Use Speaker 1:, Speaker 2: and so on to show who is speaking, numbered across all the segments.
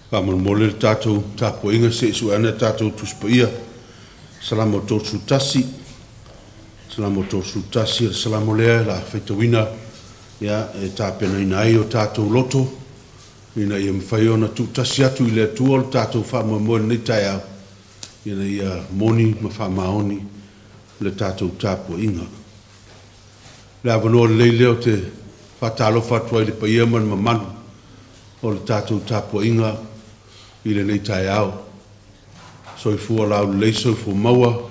Speaker 1: Faamolemole le tatou tapuaiga se i sue ane a tatou Tusi Paia, Salamo 31, Salamo 31, o le Salamo lea o le a faitauina e tapenaina ai o tatou loto ina ia mafai ona tuutasi atu i le Atua lo tatou faamoemoe i lenei taeao, ina ia moni ma faamaoni le tatou tapuaiga. O le avanoa lelei lea ou te faatalofa atu ai i le paia ma le mamalu o le tatou tapuaiga i lenei taeao. Soifua laulelei, soifua maua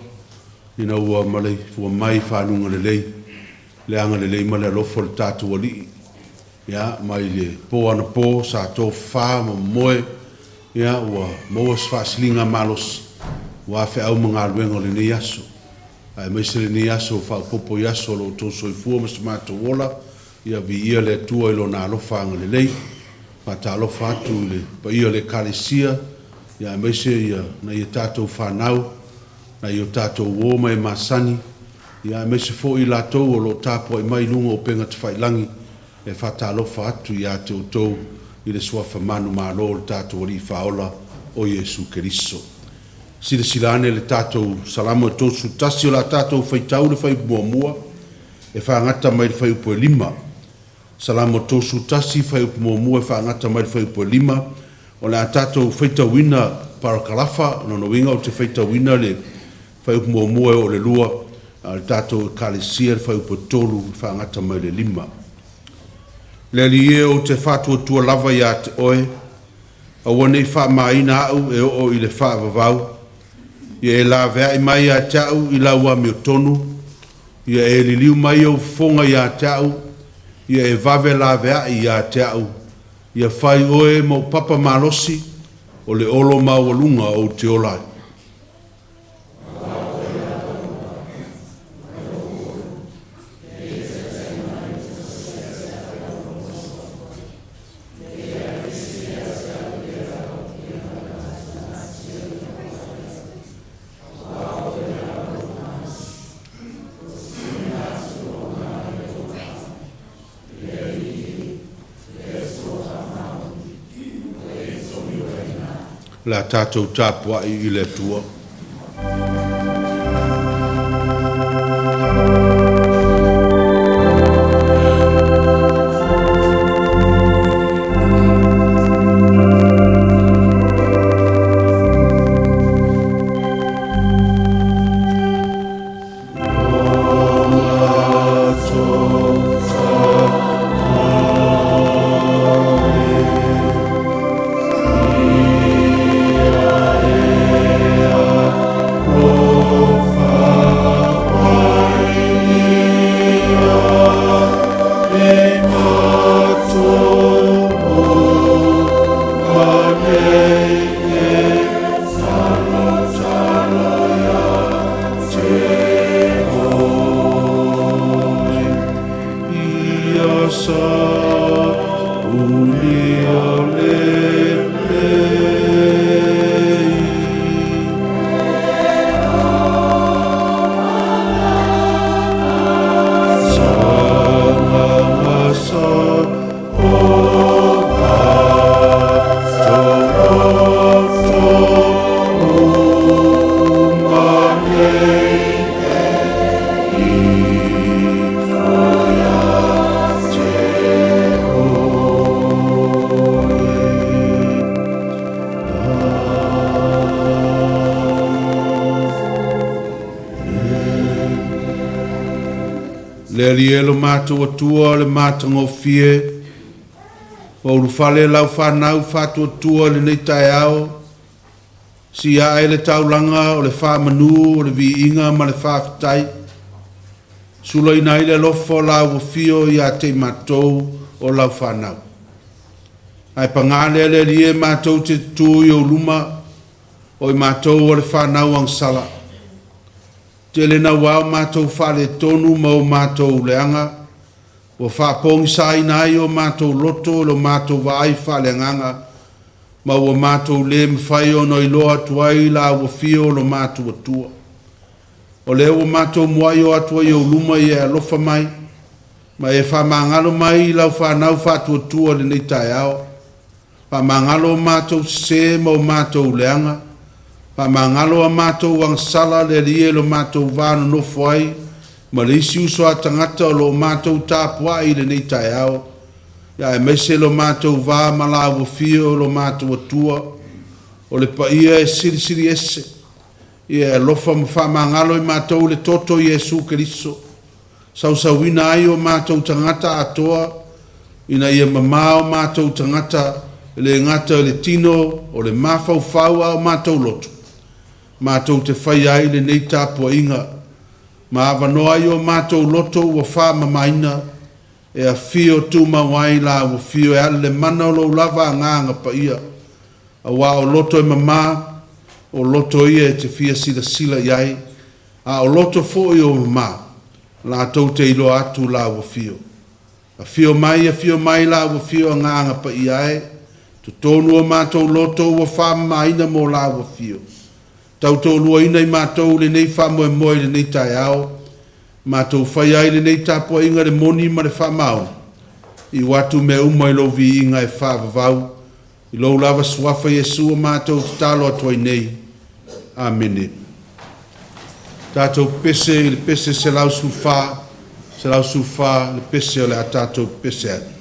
Speaker 1: ina ua maleifua mai i faluga lelei le agalelei ma le alofa o le tatou Alii, ia, mai le po anapo sa tofafa ma momoe, ia, ua maua se faasiligamalosi aua feau ma galuega o lenei aso, aemaise lenei aso faaopoopo i aso o lo outou soifua ma so matou ola. Ia viia le Atua i Lona alofa agalelei. Faatalofa atu i le paia o le Ekalesia, aemaise nai a tatou fanau, nai o tatou uo ma e masani, aemaise foi i latou o lo o tapuai mai i luga o upega tafailagi. E faatalofa atu ia te outou i le suafa manumalo o le tatou Alii Faaola o Iesu Keriso. Silasila ane i le tatou Salamo e 31, o le a tatou faitau le fuaiupu muamua e faagata mai le fuaiupu e 5. Salamo 31, fuaiupu muamua e faagata mai le fuaiupu e 5. O le a tatou faitauina parakalafa, o lona uiga ou te faitauina le fuaiupu muamua e oo i le 2, a o le tatou Ekalesia le fuaiupu e 3 e faagata mai le 5. Le Alii e, ou te faatuatua lava ia te Oe, aua ne i faamaina au e oo i le faavavau. Ia e laveai mai ia te au i lau amiotonu, ia e liliu mai ou fofoga ia te au, ia e vave laveai ia te au. Ia fai Oe ma ou papa malosi, o le olo maualuga ou te ola ai. O le a tatou tapuai i le Atua. Ia sa ulia lelei. Sa sa o to uma nei te Le Alii e lo matou Atua o le matagofie, ua ulufale lau fanau faatuatua i lenei taeao, sii ae le taulaga o le faamanu o le viiga ma le faafetai, sulaina ai le alofa o lau afio ia te i matou o lau fanau. Ae paga lea le Alii e matou te tutu i ou luma, o i matou o le fanau agasala. Tele naua o matou faaletonu ma o matou leaga, ua faapogisaina ai o matou loto i lo matou vaai faaleagaga, ma ua matou le mafai ona iloa atu ai lau afio o lo matou Atua. O lea ua matou muai o atu ai i ou luma ia e alofa mai, ma e faamagalo mai i lau fanau faatuatua i lenei taeao. Faamagalo o matou sesē ma o matou leaga, faamagalo a matou agasala le Alii e i lo matou va nonofo ai ma le isi uso a tagata o lo o matou tapuai i lenei taeao, aemaise lo matou va ma Laua Afio o lo matou Atua, o le paia e silisili ese. Ia e alofa ma faamagalo i matou i le toto o Iesu Keriso, sausuina ai o matou tagata atoa, ina ia mamā o matou tagata, e le gata i le tino, o le mafaufau a o matou loto, matou te faia ai lenei tapuaiga, ma avanoa ai o matou loto ua faamamaina, e afio tumau ai Laua Afio e ala i le mana o Lou lava Agaga Paia, aua o loto e mama, o loto ia e te fia silasila i ai, a o loto foi o mama, latou te iloa atu Lau Afio. Afio mai, afio mai Lau Afio Agaga Paia e, totonu o matou loto ua faamamaina mo Lau Afio, tautoaluaina i matou lenei faamoemoe i lenei taeao, matou faia ai lenei tapuaiga i le moni ma le faamaoni, iu atu mea uma i lou viiga e faavavau, i lou lava Suafa Iesu ua matou tatalo atu ai nei. Amene. Tatou pepese i le pese 114, 114 le pese o le a tatou pepese ai.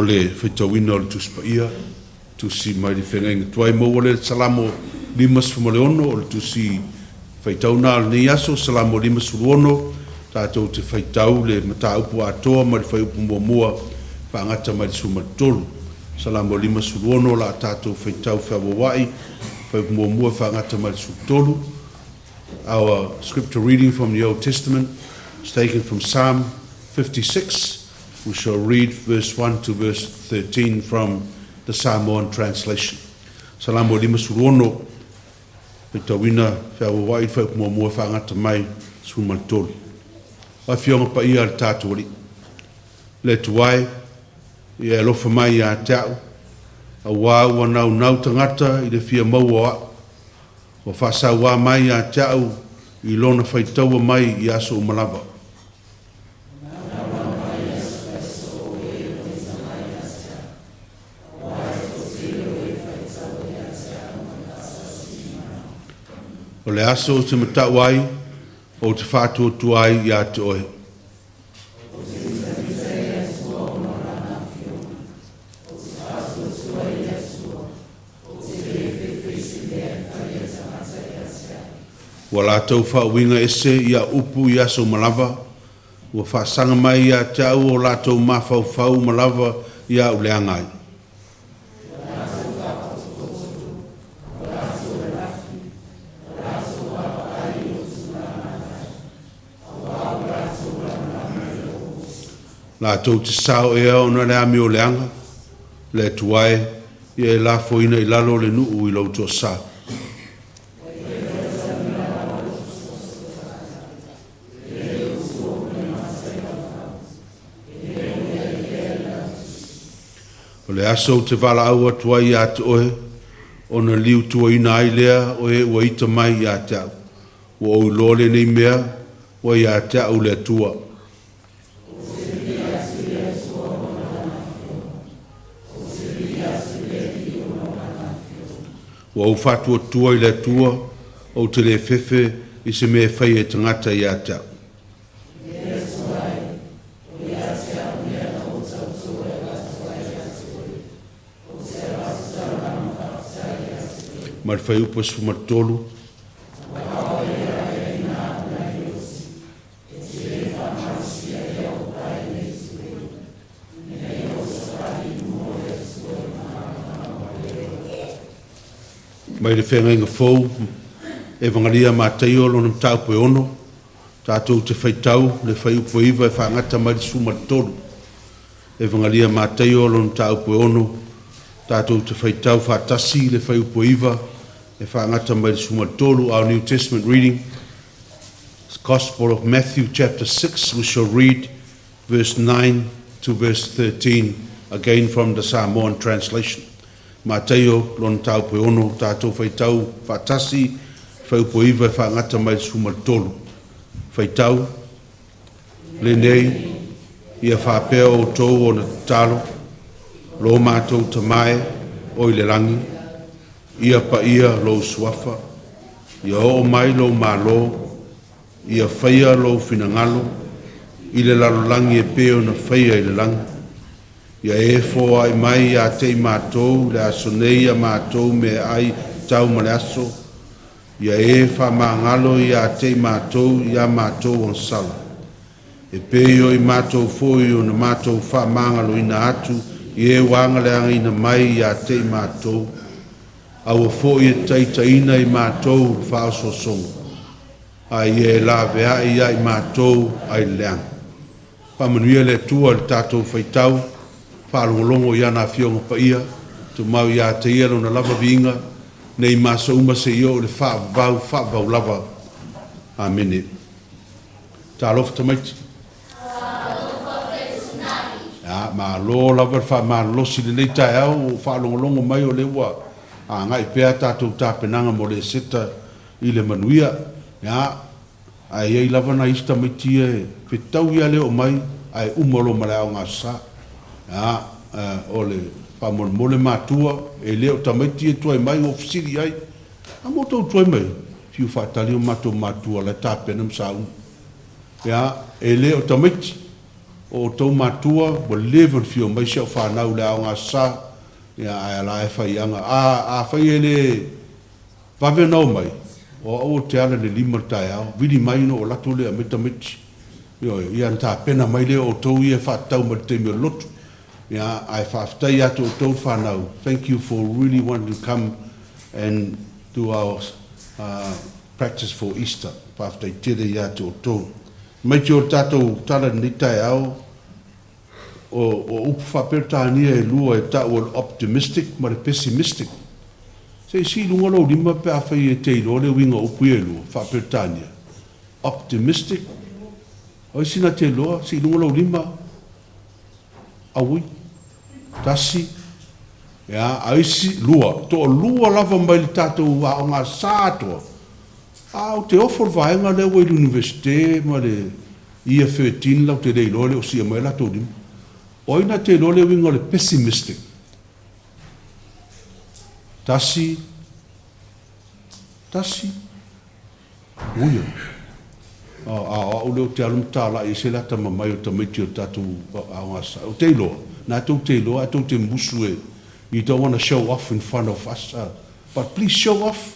Speaker 1: le faitauina o le Tusi Paia, tusi mai le Feagaiga Tuai. Maua lea i le Salamo 56, o le tusi faitau lena o lenei aso, Salamo 56, tatou te faitau le mataupu atoa mai le fuaiupu 1 faagata mai le 13. Salamo 56, o le a tatou faitau feauaua'i, fuaiupu 1 faagata mai le 13. Our scripture reading from the Old Testament is taken from Psalm 56. We shall read verse 1 to verse 13 from the Samoan translation. Salamo 56, faitauina feauaua'i le fuaiupu 1 faagata mai le 13. O Afioga Paia a le tatou Alii, le Atua e, ia e alofa mai ia te a'u, auā ua naunau tagata i le fia maua o a'u, ua faasauā mai ia te a'u i lona faitaua mai i aso uma lava. O le aso ou te mata'u ai, ou te faatuatua ai ia te Oe. Ua latou faauiga ese i a'u upu i aso uma lava, ua faasaga mai ia te a'u o latou mafaufau uma lava ia a'u leaga ai. Latou te sao ea ona o le amio leaga? Le Atua e, ia e lafoina i lalo le nuu i lou toasā. O le aso ou te valaau atu ai ia te Oe, ona liutuaina ai lea o e ua ita mai ia te a'u. Ua ou iloa lenei mea, ua ia te a'u le Atua. Ua ou faatuatua i le Atua, ou te le fefe i se mea e faia e tagata ia te a'u. Ma le fuaiupu 13. Mai le Feagaiga Fou, Evagalii a Mataio lona mataupu e 6, tatou te faitau le fuaiupu e 9 e faagata mai le 13. Evagalii a Mataio lona mataupu e 6, tatou te faitau faatasi le fuaiupu e 9 e faagata mai le 13. Our New Testament reading is Gospel of Matthew chapter 6. We shall read verse 9 to verse 13, again from the Samoan translation. Mataio lona mataupu e 6, tatou faitau faatasi fuaiupu e 9 e faagata mai le 13. Faitau lenei, ia faapea outou ona tatalo, lo matou Tama e o i le lagi, ia paia lou suafa, ia oo mai lou malo, ia faia lou finagalo i le lalolagi e pei ona faia i le lagi. Ia e foai mai ia te i matou i le aso nei a matou meaai tatau ma le aso, ia e faamagalo ia te i matou ia matou agasala, e pei o i matou foi ona matou faamagaloina atu i e ua agaleagaina mai ia te i matou. Aua foi e taitaiina i matou i le faaosoosoga, a ia e laveai ia i matou ai le leaga. Faamanuia le Atua i le tatou faitau faalogologo i ana Afioga Paia, tumau ia te Ia lona lava viiga, nei ma aso uma seia oo i le faavavau, faavavau lava. Amene. Talofa tamaiti. A, malo lava le faamalolosi i lenei taeao, ua ou faalogologo mai o lea ua agai pea a tatou tapenaga mo le Eseta i le manuia. Ia, ae i ai lava nai isi tamaiti ia e fetaui lava le oo mai ae uma loa ma le Aoga Aso Sa. A, o le faamolemole matua, e le o tamaiti ia e tuai mai, ua ou fesili i ai, a mo tou tuai mai ai? Fiu faatali o matou matua o la e tapena ma sauni. Ia, e le o tamaiti. O outou matua ua leva ona fia omai si au fanau i le Aoga Aso Sa, ia ae o la e faiaga. A, afai e le vave ona omai, o au ou te ala i le 5 i le taeao, vili mai ona ou alu atu lea e aumai tamaiti. Ioe, ia ona tapena mai lea o outou ia e faatatau mai i le taimi o le lotu. Ia, ae faafetai ia te outou le fanau, thank you for really wanting to come and do our practice for Easter. Faafetai tele ia te outou. Tamaiti o le tatou tala i lenei taeao, o upu faa-Peretania e lua e tau o le optimistic ma le pessimistic. Se i sii i luga lou lima pe afai e te iloa le uiga o upu ia e lua faa-Peretania. Optimistic. O ai sina te iloa? Sii i luga lou lima. Aui. Tasi. Ia, a o isi, lua. Toalua lava mai le tatou Aoga Aso Sa atoa. A ou te ofo i le vaega lea ua i le Iunivesite ma le Year 13 latou te le iloa e le o sii mai o latou lima. O ai na te iloa le uiga o le pessimistic? Tasi, tasi, uia. A o au lea ou te alu ma talai ese le atamamai o tamaiti o le tatou Aoga Aso Sa. Ou te iloa, na tou te iloa ae tou te musu e, you don't want to show off in front of us. But please show off.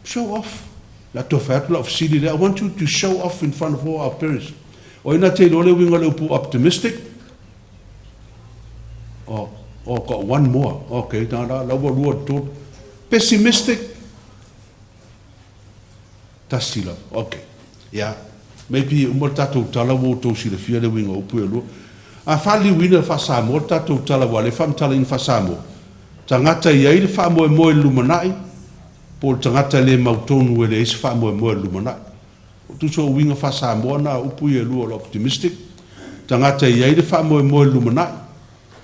Speaker 1: Show off. O le a toe fai atu lau fesili lea. I want you to show off in front of all our parents. O ai na te iloa le uiga o le upu optimistic? Oh, oh, got one more. Okay, na la, la ua lua tolu. Pessimistic? Tasi lava. Okay. Yeah. Maybe e uma le tatou tala ua outou silafia le uiga o upu ia e lua. A faaliliuina faa-Samoa le tatou tala aua o lea e faamatalaina faa-Samoa, tagata e i ai le faamoemoe i le lumanai, po o le tagata e le mautonu e leai se faamoemoe i le lumanai. Tusa o uiga faa-Samoa na o upu ia e lua o le optimistic, tagata e i ai le faamoemoe i le lumanai,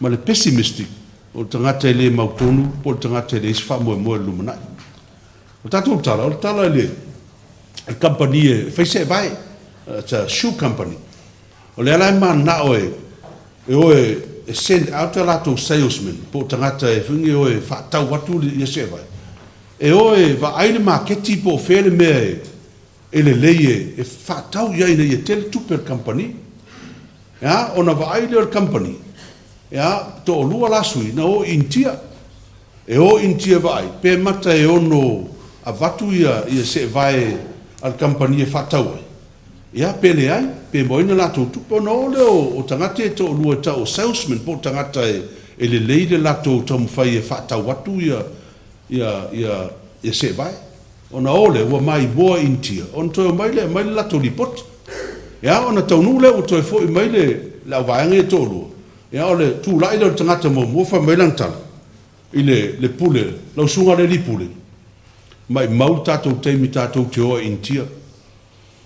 Speaker 1: ma le pessimistic, o le tagata e le mautonu po o le tagata e leai se faamoemoe i le lumanai. O le tatou tala, o le tala i le kamupani e fai seevae, it's a shoe company. O lea la e mananao e o e send out a latou salesman po o tagata e foi nei e o e faatau atu ia seevae, e o e vaai le maketi po o fea le mea e lelei e faatau i ai ina ia tele tupe a le kamupani. Ia, ona vaai lea o le kamupani, ia, toalua la sui na o i Initia. E o i Initia e vaai pe mata e ono avatu ia seevae a le kamupani e faatau ai, ia, pe leai, pe maua ai ni latou tupe. Ona o lea o tagata ia e toalua e tau o salesman po o tagata e lelei le latou taumafai e faatau atu ia seevae. Ona o lea ua maimoa i Initia, ona toe omai lea e aumai le latou lipoti. Ia, ona taunuu lea ua toe foi mai le auvaega ia e toalua, ia o le tulai lea o le tagata muamua fai mai lana tala i le Pule, lau Susuga i le Alii Pule, maumau le tatou taimi tatou te o ai i Initia.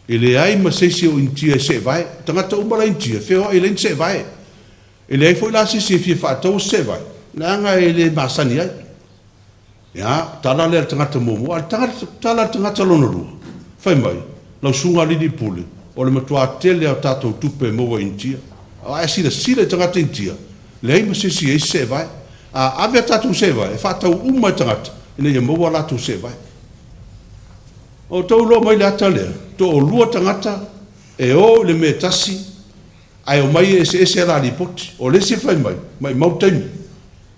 Speaker 1: E leai ma se isi o Initia e seevae. O tagata uma la e i Initia, e feoai e leai ni seevae. E leai foi la se isi e fia faataua se seevae, leaga e le masani ai. Ia, tala lea a le tagata muamua, a o le tala a le tagata lona lua, fai mai, lau Susuga i le Alii Pule, o le matua tele lava o tatou tupe e maua i Initia. A e silasila i tagata Initia, leai ma se isi e i ai se seevae. A ave a tatou seevae, e faatau uma e tagata ina ia maua a latou seevae. O outou iloa mai le ata lea, toalua tagata e o i le mea e tasi, ae omai e eseese a la lipoti. O le isi e fai mai, maumau taimi,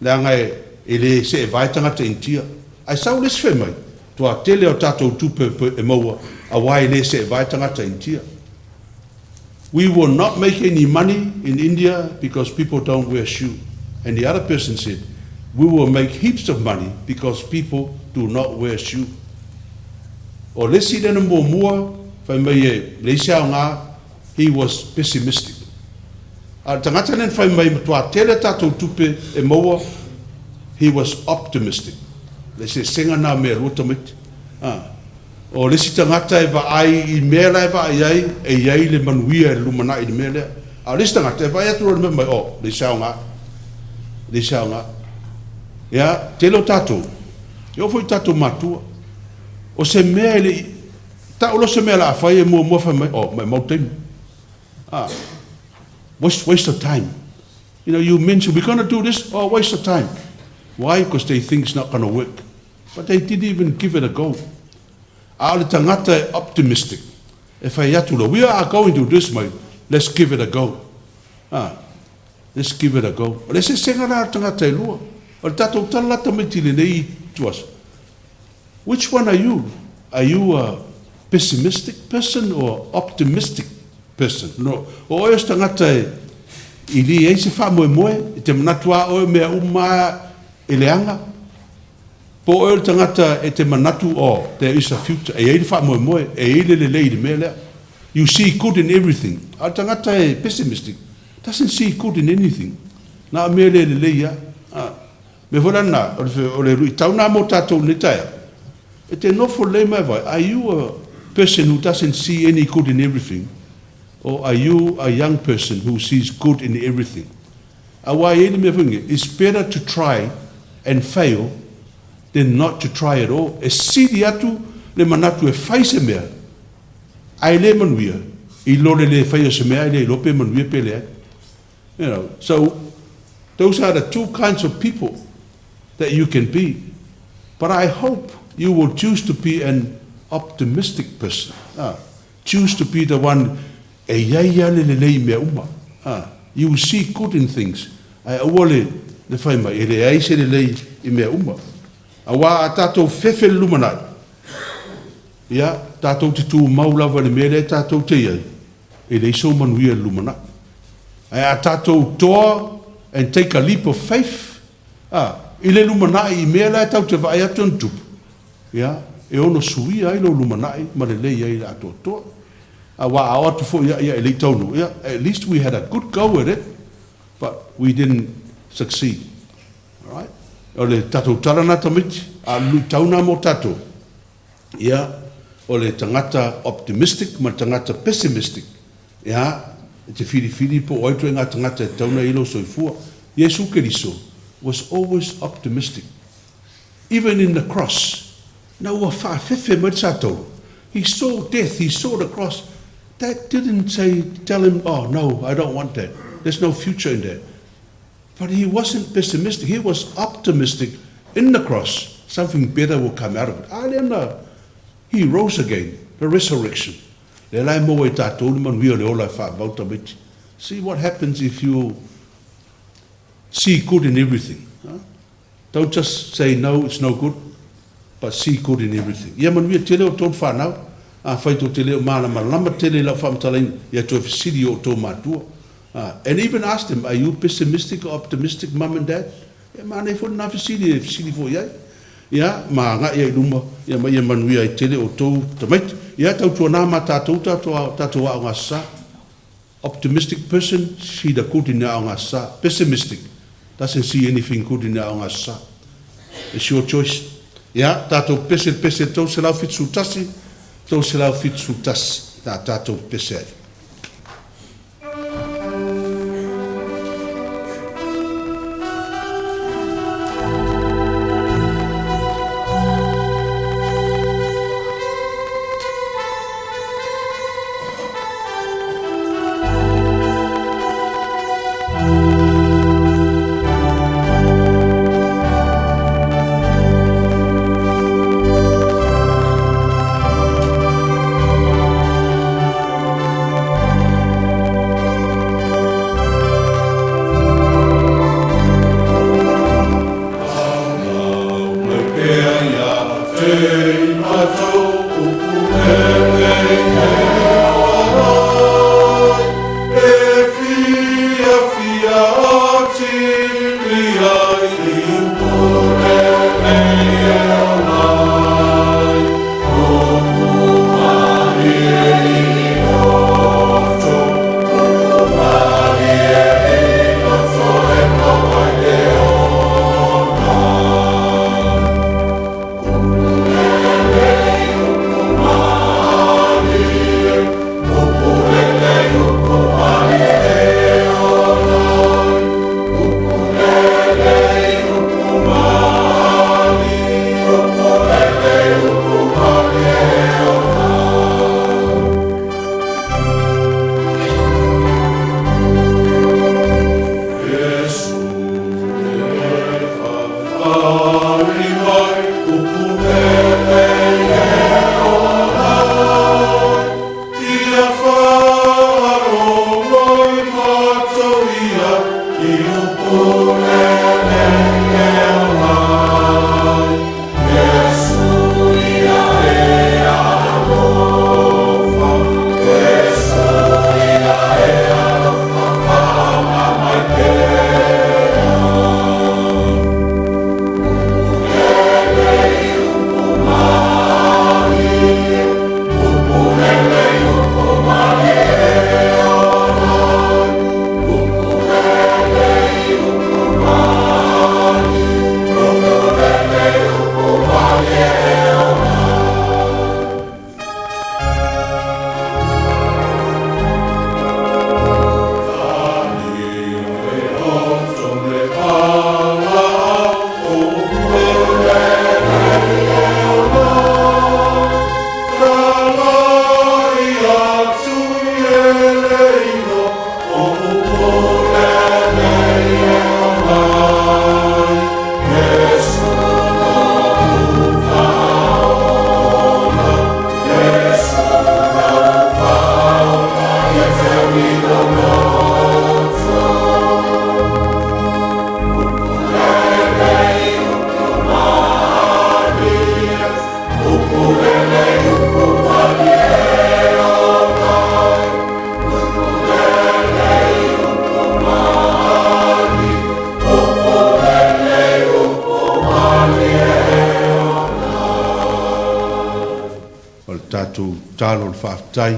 Speaker 1: leaga e le seevae tagata Initia. Ae sau le isi fai mai, matua tele o tatou tupe e maua aua e le seevae tagata Initia. We will not make any money in India because people don't wear shoe. And the other person said, we will make heaps of money because people do not wear shoe. O le isi lea na muamua fai mai e leai se aoga, he was pessimistic. A o le tagata lea na fai mai e matua tele a tatou tupe e maua, he was optimistic. Le eseesega lena o mea e lua tamaiti. O le isi tagata e vaai i mea la e vaai ai, e i ai le manuia e lumanai i le mea lea. A o le isi tagata e vaai atu loa i le mea mai, oh, leai se aoga, leai se aoga. Ia, tele o tatou, e oo foi i tatou matua, o se mea e le i tau loa se mea o le a fai e muamua fai mai, oh, maumau taimi. Ah, waste of time. You know, you mention, we're going to do this, oh, waste of time. Why? Because they think it's not going to work. But they didn't even give it a go. A o le tagata e optimistic, e fai atu loa, we are going to do this, mate, let's give it a go. Ah, let's give it a go. O le eseesega la o tagata e lua. O le tatou tala la tamaiti i lenei ituaso, which one are you? Are you a pessimistic person or optimistic person? No, o oe o se tagata e i leai se faamoemoe, e te manatu lava oe o mea uma lava e leaga, po o oe o le tagata e te manatu, oh, there is a future, e i ai le faamoemoe, e i ai le lelei i le mea lea. You see good in everything. A o le tagata e pessimistic, doesn't see good in anything. Na o mea le lelei lava. A mea foi la lena, o le luitau lena mo tatou i lenei taeao, e te nofo lelei ma e vaai, are you a person who doesn't see any good in everything, or are you a young person who sees good in everything? Aua e i ai le mea foi lenei, it's better to try and fail than not to try at all. E sili atu le manatu e fai se mea ae le manuia, i lo le le faia o se mea ae le iloa pe manuia pe leai. So those are the two kinds of people that you can be. But I hope you will choose to be an optimistic person. Ah, choose to be the one e i ai lava le lelei i mea uma. Ah, you will see good in things. Ae aua le le fai mai e leai se lelei i mea uma. Aua a tatou fefe i le lumanai, ia, tatou te tumau lava i le mea lea tatou te i ai, e leai sou manuia i le lumanai. Ae a tatou toa and take a leap of faith, a, i le lumanai i mea la e tatou te vaai atu e ono tupu, ia, e ono suia ai lou lumanai ma lelei ai i le atoatoa. Aua a o atu foi ia, ia e le i taunuu, ia, at least we had a good go at it, but we didn't succeed. Alright? O le tatou tala lena tamaiti, a o le luitau lena mo tatou, ia, o le tagata optimistic ma le tagata pessimistic, ia, e te filifili po o ai ituaiga tagata e tatau ona i ai lou soifua. Iesu Keriso was always optimistic. Even in the cross, ina ua faafefe mai le Sataua, he saw death, he saw the cross, that didn't say, tell him, oh no, I don't want that, there's no future in that. But he wasn't pessimistic, he was optimistic in the cross, something better will come out of it. A lea na, he rose again, the resurrection. Lea la e maua e tatou le manuia o le ola e faavavau tamaiti. See what happens if you see good in everything. Huh? Don't just say no, it's no good, but see good in everything. Ia manuia tele o outou fanau, afai tou te le o malamalama tele i lau faamatalaina, ia toe fesili i o outou matua. And even ask them, are you pessimistic or optimistic, mum and dad? Ia manaia foi lena fesili e fesili foi i ai. Ia, ma agai ai i luma, ia ma ia manuia ai tele outou tamaiti. Ia tautuana ma tatou tatou aoga sa. Optimistic person see the good in the aoga sa. Pessimistic doesn't see anything good in the aoga sa. It's your choice. Ia, tatou pese le pese 371, 371, ta tatou pese ai. tatalo o le faafetai,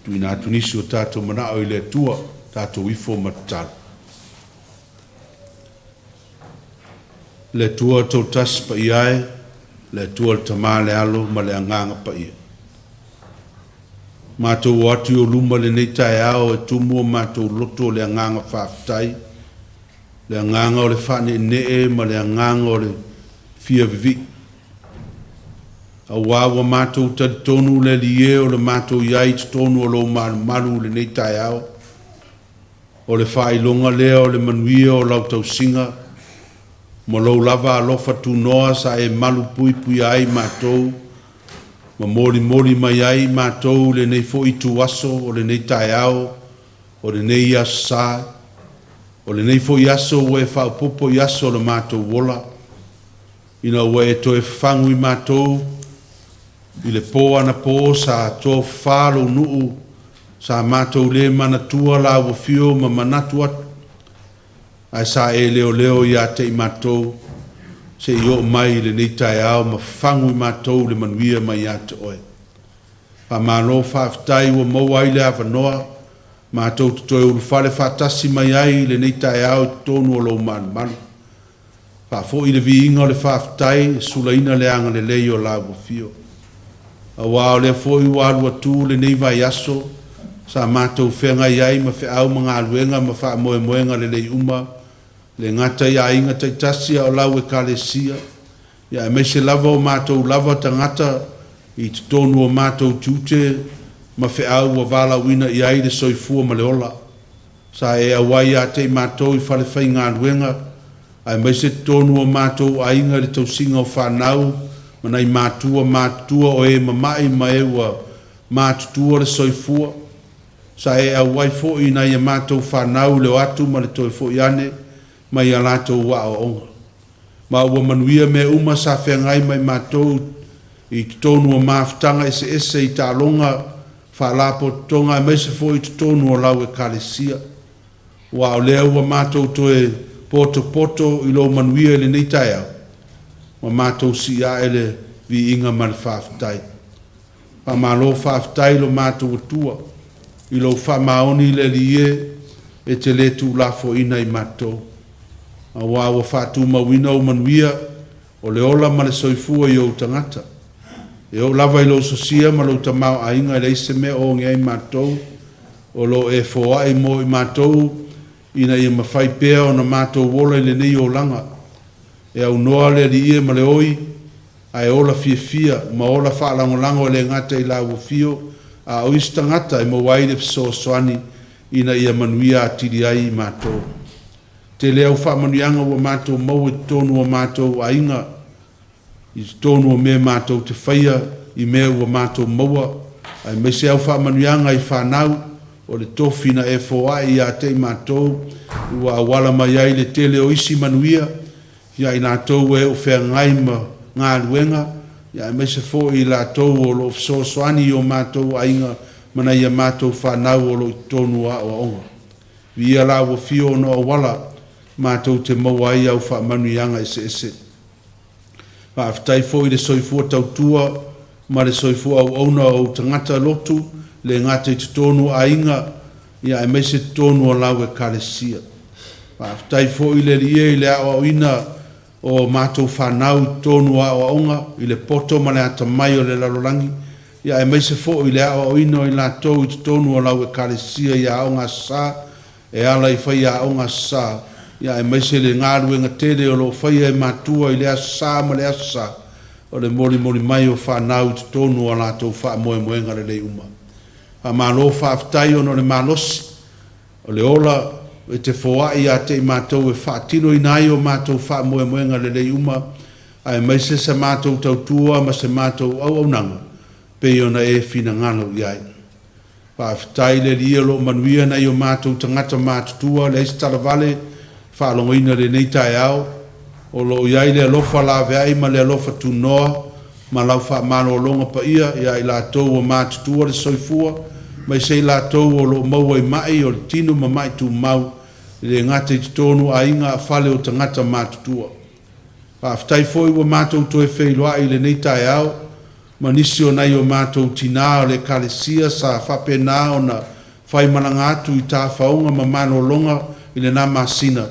Speaker 1: tuuina atu nisi o tatou manao i le Atua, tatou ifo ma tatalo. Le Atua Toatasi paia e, le Atua le Tama, le Alo ma le Agaga Paia. Matou o atu i ou luma i lenei taeao e tumu o matou loto le agaga faafetai, le agaga o le faaneenee ma le agaga o le fia vivii. Auā ua matou talitonu le Alii e o le matou i ai i totonu o Lou malumalu i lenei taeao, o le faailoga lea o le manuia o Lau tausiga ma Lou lava alofa tunoa sa e malu puipuia ai matou ma molimoli mai ai matou i lenei foi ituaso o lenei taeao, o lenei aso sa, o lenei foi aso ua e faaopoopo i aso o le matou ola, ina ua e toe fafagu i matou i le po anapo sa tofafa lou nuu, sa matou le manatua lau afio ma manatu atu, ae sa e leoleo ia te i matou se i oo mai i lenei taeao ma fafagu i matou le manuia mai ia te oe. Faamalo faafetai ua maua ai le avanoa matou te toe ulufale faatasi mai ai i lenei taeao i totonu o lou malumalu. Faafoi le viiga o le faafetai e sulaina le agalelei o lau afio. Aua o lea foi ua alu atu lenei vaiaso sa matou feagai ai ma feau ma galuega ma faamoemoega lelei uma, e le gata i aiga taitasi a o lau Ekalesia, ia aemaise lava o matou lava tagata i totonu o matou tiute ma feau ua valaauina i ai le soifua ma le ola. Sa e auai ia te i matou i falefaigaluega, aemaise totonu o matou aiga i le tausiga o fanau ma nai matua matutua o e mamai ma e ua matutua le soifua. Sa e auai foi i nai a matou fanau i le o atu ma le toe foi ane mai a latou aoaoga. Ma ua manuia mea uma sa feagai ma i matou i totonu o mafutaga eseese i taaloga, faalapotopotoga aemaise foi i totonu o lau Ekalesia. Aua o lea ua matou toe potopoto i lou manuia i lenei taeao, ua matou sii ae le viiga ma le faafetai. Faamalo faafetai i lo matou Atua i lou faamaoni le Alii e, e te le tuulafoaina i matou, aua ua faatumauina ou manuia o le ola ma le soifua i ou tagata. E oo lava i lou sosia ma lou tamaoaiga e leai se mea o oge ai matou, o lo o e foai mo i matou ina ia mafai pea ona matou ola i lenei olaga. E aunoa le Alii e ma le oi, ae ola fiafia ma ola faalagolago e le gata i lau afio, a o isi tagata e maua ai le fesoasoani ina ia manuia atili ai i matou. Tele au faamanuiaga ua matou maua i totonu o matou aiga, i totonu o mea matou te faia, i mea ua matou maua, aemaise au faamanuiaga i fanau, o le tofi na e foai ia te i matou, ua auala mai ai le tele o isi manuia ia i latou e o feagai ma galuega, aemaise foi i latou o lo o fesoasoani i o matou aiga ma nai a matou fanau o lo o i totonu o aoaoga. Viia lau afio ona o auala matou te maua ai au faamanuiaga eseese. Faafetai foi i le soifua tautua ma le soifua auauna o ou tagata lotu, le gata i totonu o aiga, ia aemaise totonu o lau Ekalesia. Faafetai foi le Alii e i le aoaoina o matou fanau i totonu o aoaoga i le poto ma le atamai o le lalolagi, ia aemaise foi le aoaoina o i latou i totonu o lau Ekalesia i Aoga Aso Sa e ala i faiaoga Aso Sa, ia aemaise le galuega tele o lo o faia e matua i le Aso Sa ma le Aso Sa, o le molimoli mai o fanau i totonu o a latou faamoemoega lelei uma. Faamalo faafetai ona o le malosi o le ola e te foai ia te i matou e faatinoina ai o matou faamoemoega lelei uma, aemaise sa matou tautua ma se matou auaunaga pei ona e finagalo i ai. Faafetai le Alii o lo o manuia nai o matou tagata matutua, leai se talavale faalogoina i lenei taeao, o lo o i ai le alofa laveai ma le alofa tunoa ma lau faamalologa paia ia i latou ua matutua le soifua, aemaise i latou o lo o maua i mai o le tino ma mai tumau, e le gata i totonu o aiga a o fale o tagata matutua. Faafetai foi ua matou toe feiloai i lenei taeao. Ma nisi o nai o matou tinā o le Ekalesia sa faapena ona faimalaga atu i tafaoga ma malologa i lena masina,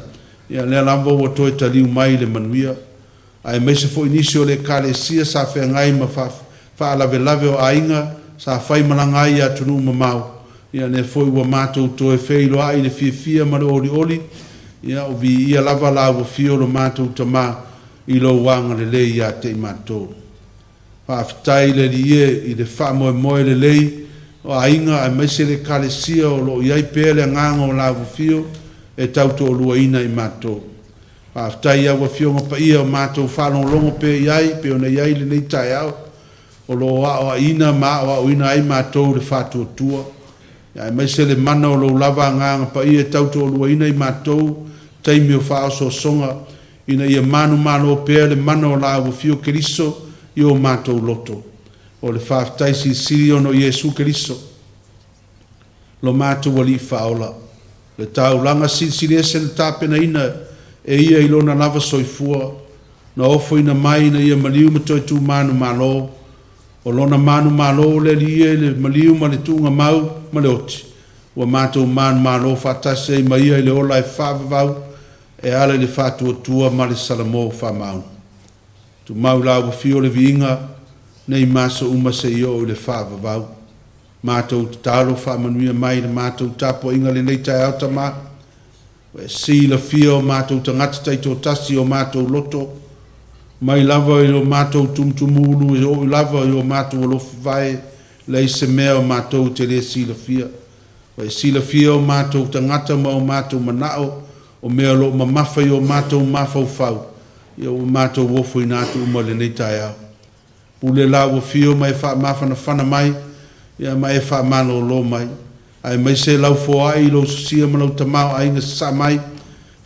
Speaker 1: ia lea lava ua toe taliu mai i le manuia. Aemaise foi nisi o le Ekalesia sa feagai ma faalavelave o aiga sa faimalaga ai i atunuu mamao, ia lea foi ua matou toe feiloai i le fiafia ma le olioli, ia o viia lava lau Afio lo matou Tama i lou agalelei ia te i matou. Faafetai i le Alii e i le faamoemoe lelei o aiga aemaise le Ekalesia o lo o i ai pea le agaga o lau Afio e tautoaluaina i matou. Faafetai i au Afioga Paia o matou faalogologo pea i ai pei ona i ai lenei taeao o lo o aoaiina ma aoaoina ai matou i le faatuatua, aemaise le mana o lou lava Agaga Paia e tautoaluaina i matou i taimi o faaosoosoga, ina ia manumalo pea le mana o lau Afio Keriso i o matou loto. O le faafetai silisili ona o Iesu Keriso, lo matou Alii Faaola, le taulaga silisili ese na tapenaina e Ia i Lona lava soifua, na ofoina mai ina ia maliu ma toe tu manumalo. O Lona manumalo le Alii e i le maliu ma le tuugamau ma le oti, ua matou manumalo faatasi ai ma Ia i le ola e faavavau e ala i le faatuatua ma le salamo faamaoni. Tumau i lau Afio le viiga nei ma aso uma seia oo i le faavavau. Matou tatalo faamanuia mai i le matou tapuaiga i lenei taeao Tama. Ua e silafia o matou tagata taitoatasi i o matou loto, mai lava i o matou tumutumulu e oo lava i o matou alofi vae, e leai se mea o matou e te le silafia. Ua e silafia o matou tagata ma o matou manao, o mea o lo o mamafa i o matou mafaufau, ia ua matou ofoina atu uma i lenei taeao. Pule lau Afio ma e faamafanafana mai, ia ma e faamalolo mai, aemaise lau foai i lou sosia ma lou tamaoaiga sasaa mai,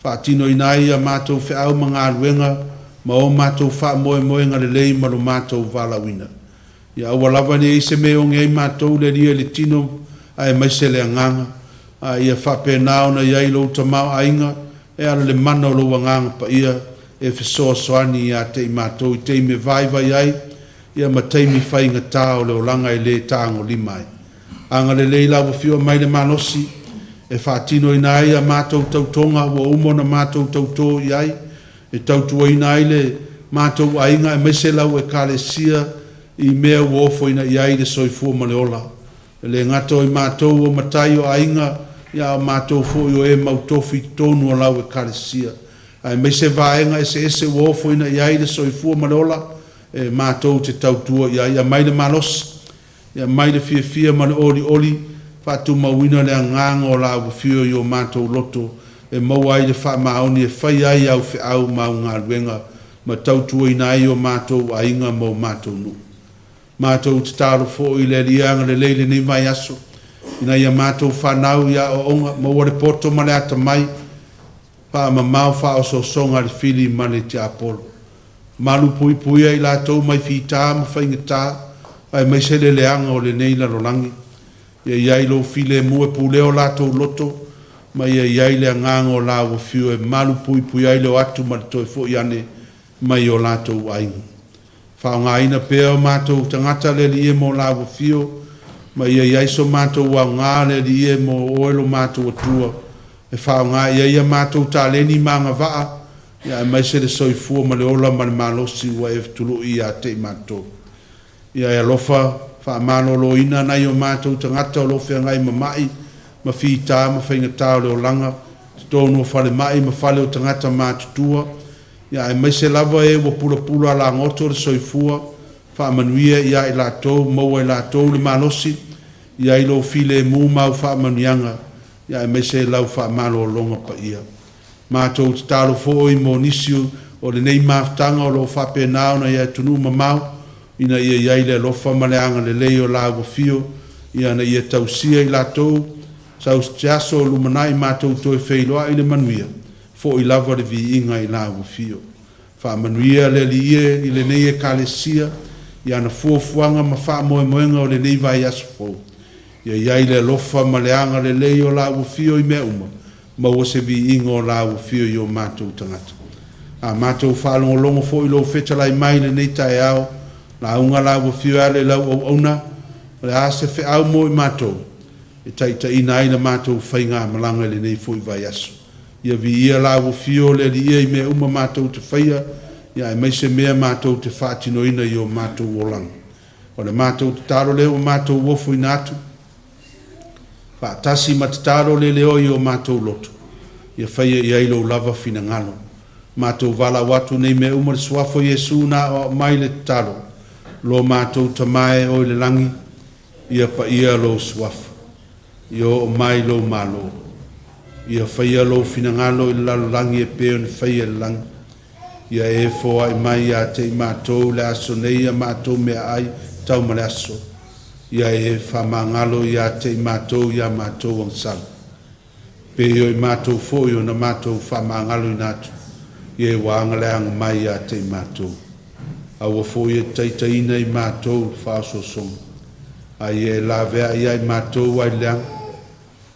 Speaker 1: faatinoina ai a matou feau ma galuega ma o matou faamoemoega lelei ma lo matou valaauina. Ia aua lava ne i i ai se mea e oge ai matou le Alii i le tino aemaise le agaga, a ia faapena ona i ai lou tamaoaiga e ala i le mana o lou Agaga Paia e fesoasoani ia te i matou i taimi e vaivai ai ia ma taimi faigata o le olaga e le tagolima ai. Agalelei lau Afioga mai le malosi e faatinoina ai a matou tautoga ua uma ona matou tautō i ai, e tautuaina ai le matou aiga aemaise lau Ekalesia i mea ua ofoina i ai le soifua ma le ola. E le gata o i matou o matai o aiga, a o matou foi o e mautofi i totonu o lau Ekalesia, aemaise vaega eseese ua ofoina i ai le soifua ma le ola, e matou te tautua i ai. Aumai le malosi, aumai le fiafia ma le olioli, faatumauina le agaga o lau Afio i o matou loto e maua ai le faamaoni e faia ai au feau ma au galuega ma tautuaina ai o matou aiga ma o matou nuu. Matou tatalo foi i le Alii e agalelei i lenei vaiaso i nai a matou fanau i aoaoga, maua le poto ma le atamai, faamamao faaosoosoga a le fili ma le tiapolo. Malupuipuia i latou mai fita ma faigata, aemaise le leaga o lenei lalolagi. Ia i ai lou filemu e pulea o latou loto, ma ia i ai le agaga o lau Afio e malupuipuia ai le o atu ma le toe foi ane mai o latou aiga. Faaaogaina pea o matou tagata le Alii e mo lau Afio, ma ia i ai so matou aoga le Alii e mo oe lo matou Atua, e faaaoga i ai a matou taleni ma agavaa, aemaise le soifua ma le ola ma le malosi ua e fetului ia te i matou. Ia e alofa faamaloloina nai o matou tagata o lo o feagai ma mai, ma fita ma faigata o le olaga, totonu o falemai ma fale o tagata matutua, aemaise lava e ua pulapula alagoto le soifua, faamanuia ia i latou, maua e latou le malosi, i ai lou filemu ma au faamanuiaga, aemaise lau faamalologa paia. Matou tatalo foi mo nisi o lenei mafutaga o lo o faapena ona i atunuu mamao, ina ia i ai le alofa ma le agalelei o lau Afio, ina ia tausia i latou, sau se aso o lumanai matou toe feiloai i le manuia, foi lava le viiga i lau Afio. Faamanuia le Alii e i lenei Ekalesia i ana fuafuaga ma faamoemoega o lenei vaiaso fou. Ia i ai le alofa ma le agalelei o lau Afio i mea uma, maua se viiga o lau Afio i o matou tagata. A matou faalogologo foi i lou fetalai mai i lenei taeao, Lauga la ua afio e ala i lau auauna, o le a se feau mo i matou e taitaiina ai la matou faigamalaga i lenei foi vaiaso. Ia viia la ua afio le Alii i mea uma matou te faia, ia aemaise mea matou te faatinoina i o matou olaga. O le matou tatalo lea ua matou ofoina atu, faatasi ma tatalo le leoa i o matou loto, ia faia i ai lou lava finagalo. Matou valaau atu nei mea uma i le Suafa o Iesu na aoao mai le tatalo, lo matou Tama e oe i le lagi, ia paia lou Suafa, ia oo mai lou Malo, ia faia lou finagalo i le lalolagi e pei ona faia i le lagi. Ia e foai mai ia te i matou i le aso nei a matou meaai tau ma le aso, ia e faamagalo ia te i matou i a matou agasala, pei o i matou foi ona matou faamagaloina atu i e ua agaleaga mai ia te i matou. Aua foi e te taitaiina i matou i le faaosoosoga, a ia e laveai ia i matou ai le leaga,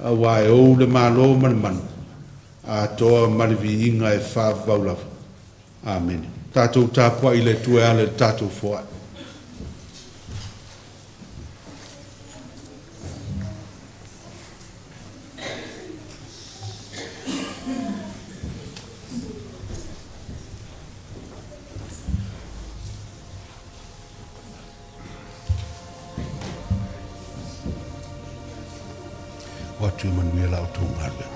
Speaker 1: auā e ou le Malo ma le mana, atoa ma le viiga e faavavau lava. Amene. Tatou tapuai i le Atua e ala i le tatou foai. O atu ia manuia la outou galuega.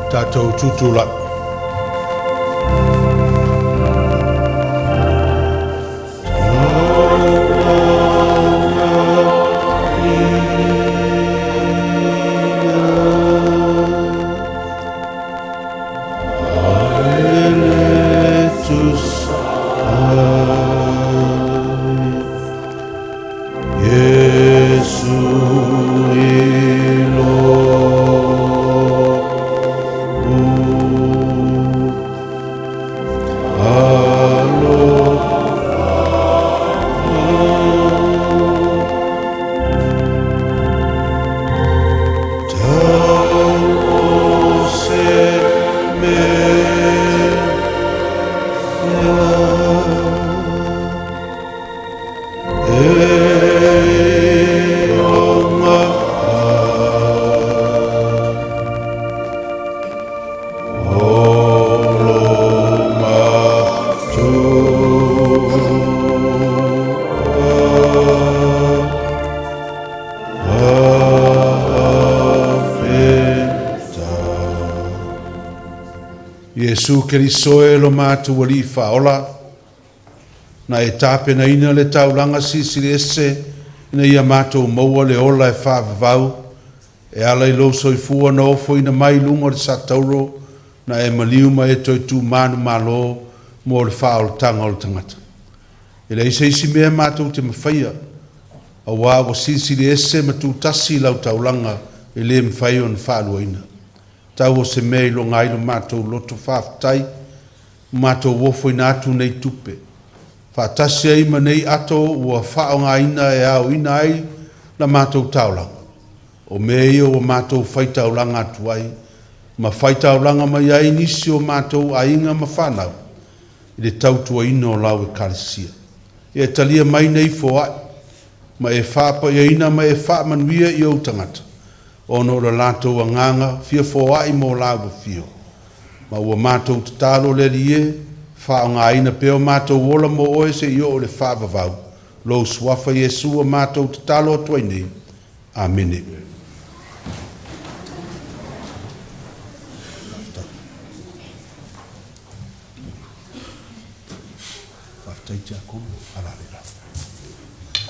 Speaker 1: Tatou tutulai. Iesu i lou alofa, tau o se mea e oga ai. O lo matua fa'afetai. Iesu Keriso e lo matou Alii Faaola, na e tapenaina le taulaga silisili ese ina ia matou maua le ola e faavavau e ala i lou soifua na ofoina mai i luga o le satauro na e maliu ma e toe tu manumalo mo le faaolataga o le tagata. E leai se isi mea matou te mafaia, auā ua silisili ese ma tutasi lau taulaga e lē mafai ona faaluaina. Tau o se mea e iloga ai lo matou loto faafetai, ua matou ofoina atu nei tupe, faatasi ai ma nei ato ua faaaogaina e aoina ai la matou taolaga. O mea ia ua matou faitaulaga atu ai, ma faitaulaga mai ai nisi o matou aiga ma fanau i le tautuaina o lau Ekalesia. Ia e talia mai nei foai, ma e faapaiaina ma e faamanuia i ou tagata, ona o le latou agaga fia foai mo lau afio. Ma ua matou tatalo le Alii e, faaaogaina pea o matou ola mo oe seia oo i le faavavau, lou suafa Iesu ua matou tatalo atu ai nei. Amene. Faafetai Tiakono. Ala le la.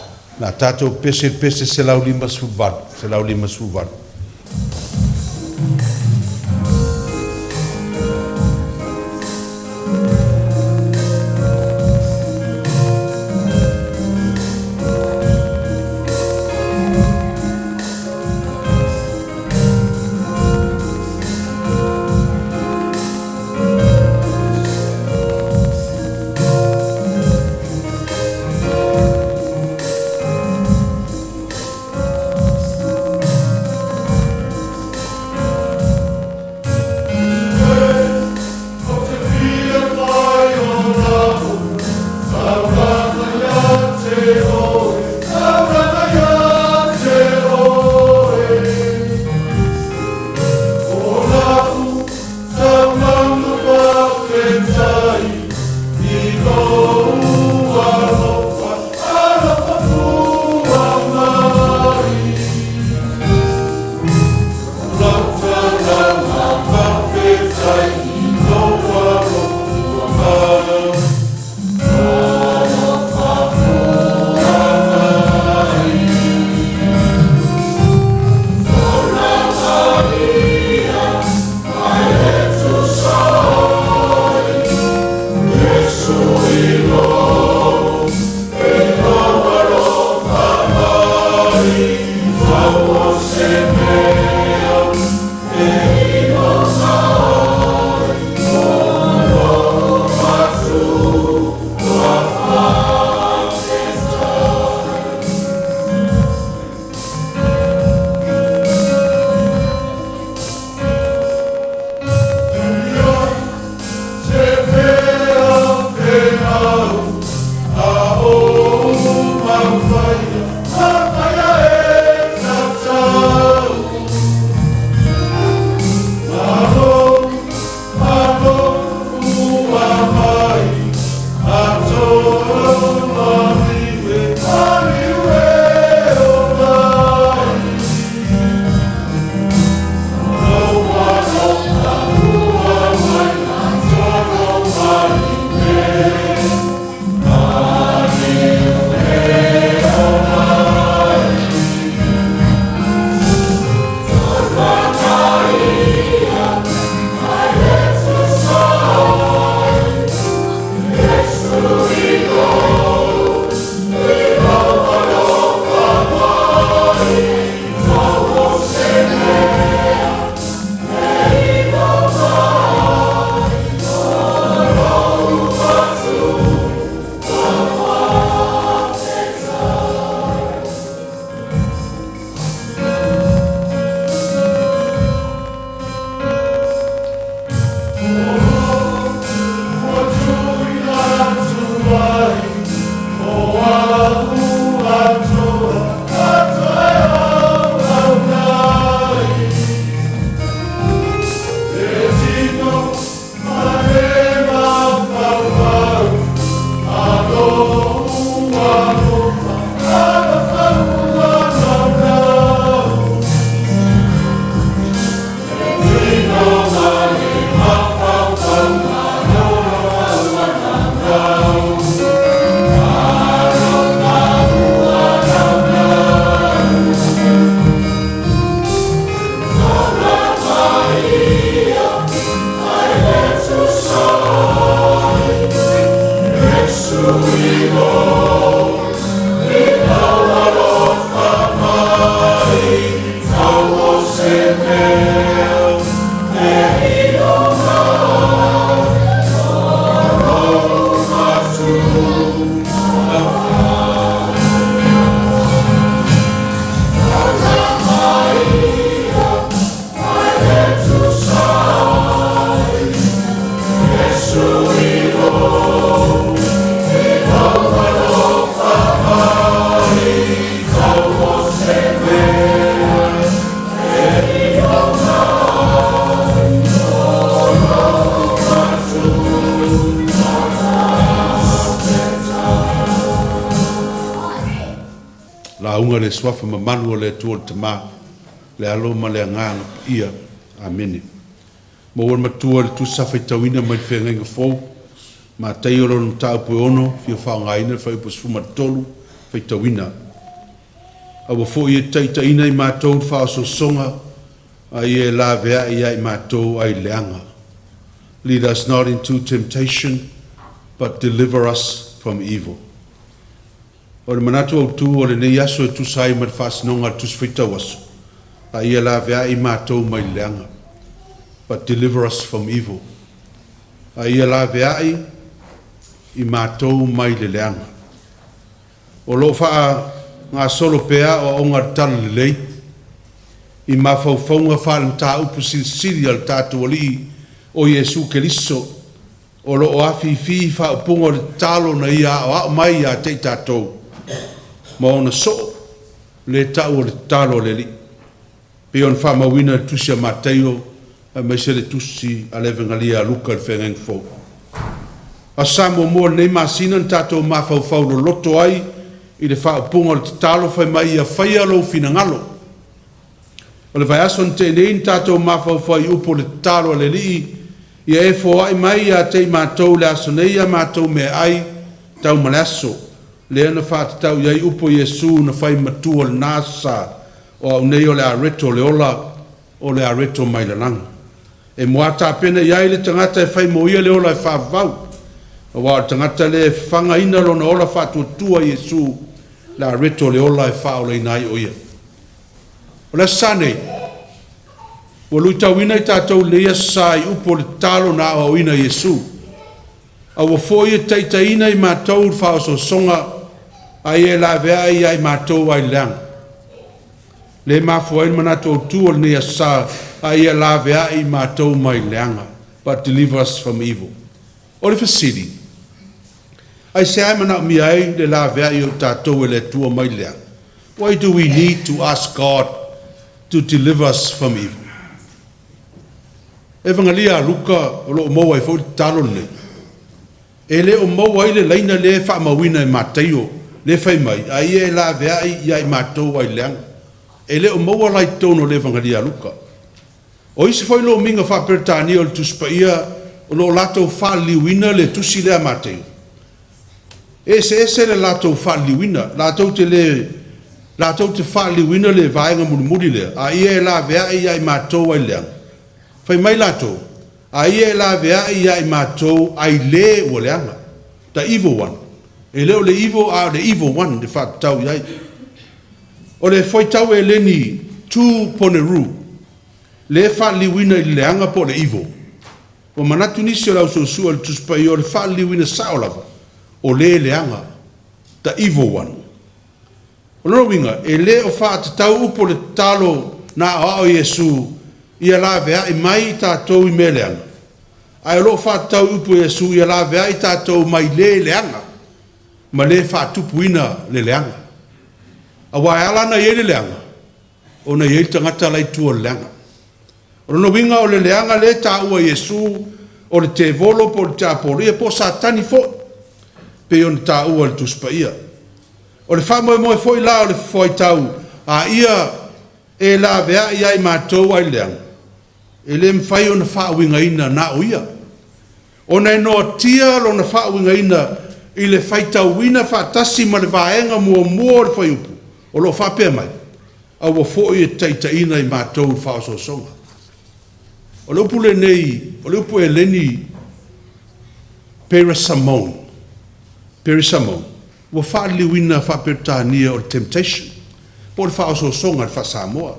Speaker 1: O le a tatou pese i le pese 158, 158. Lauga i le Suafa mamalu o le Atua le Tama, le Alo ma le Agaga Paia. Amene. Maua le Matua i le Tusi Sa faitauina mai le Feagaiga Fou, Mataio lona mataupu e 6, fia faaaogaina le fuaiupu 13, faitauina. Aua foi e te taitaiina i matou i le faaosoosoga, a ia e laveai ia i matou ai leaga. Lead us not into temptation, but deliver us from evil. O le manatu autu o lenei aso e tusa ai ma le faasinoga a le Tusi Faitau Aso, a ia laveai matou mai le leaga. But deliver us from evil. A ia laveai i matou mai le leaga. O lo o faagasolo pea aoaoga a le Talalelei i mafaufauga faale-mataupu silisili a le tatou Alii o Iesu Keriso, o lo o afifi i faaupuga o le tatalo na Ia aoao mai ia te i tatou ma ona soo, lea e tau o le tatalo a le Alii, pei ona faamauina i le Tusi a Mataio aemaise le Tusi a le Evegalia a Luka i le Feagaiga Fou. Aso Sa muamua o lenei masina na tatou mafaufau loloto ai i le faaupuga o le tatalo fai mai ia faia lou finagalo. O le vaiaso na tea nei na tatou mafaufau i upu o le tatalo a le Alii, ia e foai mai ia te i matou i le aso nei a matou meaai tau ma le aso, lea na faatatau i ai upu a Iesu na fai matua i lena Aso Sa, o au nei o le areto o le ola, o le areto mai le lagi. E mua tapena i ai le tagata e fai mo ia le ola e faavavau, aua o le tagata lea e fafagaina lona ola faatuatua i Iesu, le areto o le ola e faaolaina ai o ia. O le Aso Sa nei, ua luitauina i tatou i lenei Aso Sa i upu o le tatalo na aoaoina e Iesu. Aua foi e taitaiina i matou i le faaosoosoga, a ia e laveai ia i matou ai le leaga. Le mafua ai le manatu autu o lenei Aso Sa, a ia laveai i matou mai le leaga. But deliver us from evil. O le fesili, aisea e manaomia ai le laveai o i tatou e le Atua mai le leaga? Why do we need to ask God to deliver us from evil? Evegalia a Luka o lo o maua ai foi le tatalo lenei. E le o maua ai le laina lea e faamauina e Mataio, lea fai mai, a ia e laveai ia i matou ai le leaga. E le o maua la i totonu o le Evegalia a Luka. O isi foi lomiga faa-Peretania o le Tusi Paia o lo o latou faaliliuina le tusi lea a Mataio, e eseese le latou faaliliuina, latou te le latou te faaliliuina le vaega mulimuli lea, a ia e laveai ia i matou ai le leaga. Fai mai latou, a ia e laveai ia i matou ai le ua leaga. The evil one. E le o le evil, a o le evil one le faatatau i ai. O le fuaitau Eleni tou ponerou, lea e faaliliuina i le leaga po o le evil. Ua manatu nisi o le au suesue o le Tusi Paia o le faaliliuina sao lava, o le leaga, the evil one. O lona uiga, e le o faatatau upu o le tatalo na aoao e Iesu ia laveai mai i tatou i mea leaga, ae o lo o faatatau i upu a Iesu ia laveai i tatou mai le leaga ma le faatupuina le leaga. Aua e ala ona i ai le leaga, ona e i ai le tagata la e i tua o le leaga. O lona uiga o le leaga lea e taua e Iesu, o le tevolo po o le tiapolo, ia po o Satani foi, pei ona taua i le Tusi Paia. O le faamoemoe foi la o le fuaitau a ia e laveai ia i matou ai le leaga, e le mafai ona faauigaina na o ia, ona e noatia lona faauigaina i le faitauina faatasi ma le vaega muamua o le fuaiupu o lo o faapea mai, Aua foi e taitaiina i matou i le faaosoosoga. O le upu lenei, o le upu Eleni peirasamon, peirisamon, ua faaliliuina faa-Peretania o le temptation, po o le faaosoosoga i le faa-Samoa.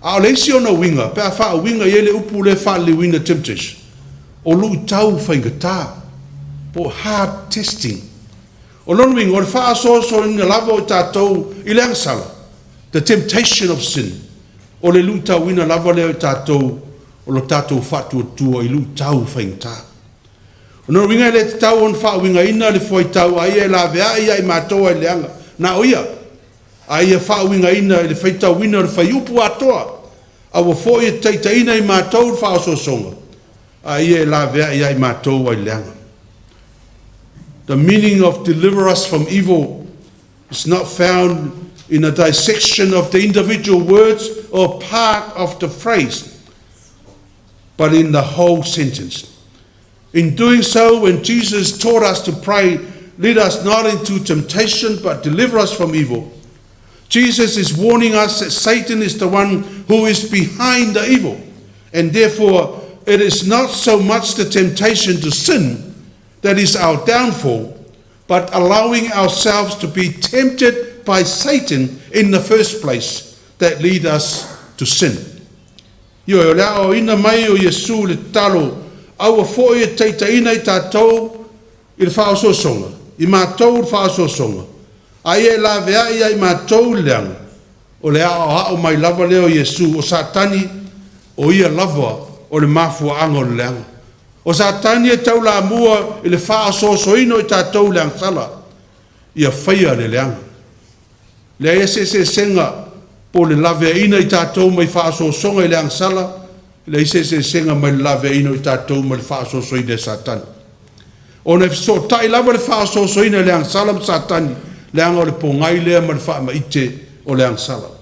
Speaker 1: A o le isi ona uiga, pe a faauiga i ai le upu lea e faaliliuina temptation, o luitau faigata, po o hard testing. O lona uiga, o le faaosoosoina lava o i tatou i le agasala, the temptation of sin, o le luitauina lava lea o i tatou o lo tatou faatuatua i luitau faigata. O lona uiga e le tatau ona faauigaina le fuaitau a ia e laveai ia i matou ai le leaga, na o ia, a ia faauigaina i le faitauina o le fuaiupu atoa, aua foi e taitaiina i matou i le faaosoosoga, a ia e laveai ia i matou ai le leaga. The meaning of deliver us from evil is not found in a dissection of the individual words or part of the phrase, but in the whole sentence. In doing so, when Jesus taught us to pray, lead us not into temptation, but deliver us from evil, Jesus is warning us that Satan is the one who is behind the evil, and therefore it is not so much the temptation to sin that is our downfall, but allowing ourselves to be tempted by Satan in the first place that lead us to sin. Ioe, o le aoaoina mai o Iesu i le tatalo, aua foi e taitaiina i tatou i le faaosoosoga, i matou i le faaosoosoga, a ia e laveai ia i matou i le leaga, o le aoao mai lava lea o Iesu, o Satani, o ia lava o le mafuaaga o le leaga. O Satani e taulamua i le faaosoosoina o i tatou i le agasala, ia faia le leaga. Leai se eseesega po o le laveaiina i tatou mai faaosoosoga i le agasala, leai se eseesega mai le laveaiina o i tatou mai le faaosoosoina e Satani. Ona e fesootai lava le faaosoosoina i le agasala ma Satani, leaga o le pogai lea ma le faamaite o le agasala.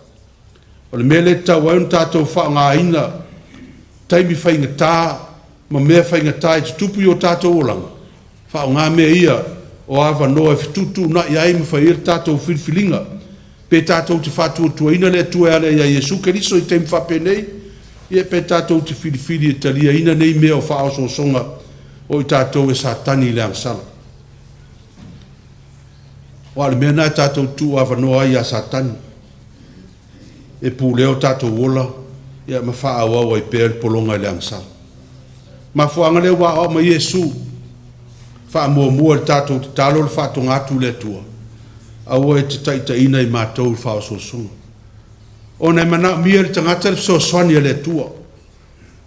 Speaker 1: O le mea lea e tatau ai ona tatou faaaogaina taimi faigata ma mea faigata e tutupu i o tatou olaga, faaaoga mea ia o avanoa e fetuutuunai ai ma fai ai le tatou filifiliga, pe tatou te faatuatuaina le Atua e ala ia Iesu Keriso i taimi faapenei, ia pe tatou te filifili e taliaina nei mea o faaosoosoga o i tatou e Satani i le agasala. Aua o le mea lena e tatou te tuuavanoa ai ia Satani e pulea o tatou ola ia ma faaauau ai pea le pologa i le agasala. Mafuaaga lea ua aoao mai Iesu, faamuamua i le tatou tatalo le faatoga atu i le Atua, aua e te taitaiina i matou i le faaosoosoga. Ona e manaomia e le tagata le fesoasoani a le Atua,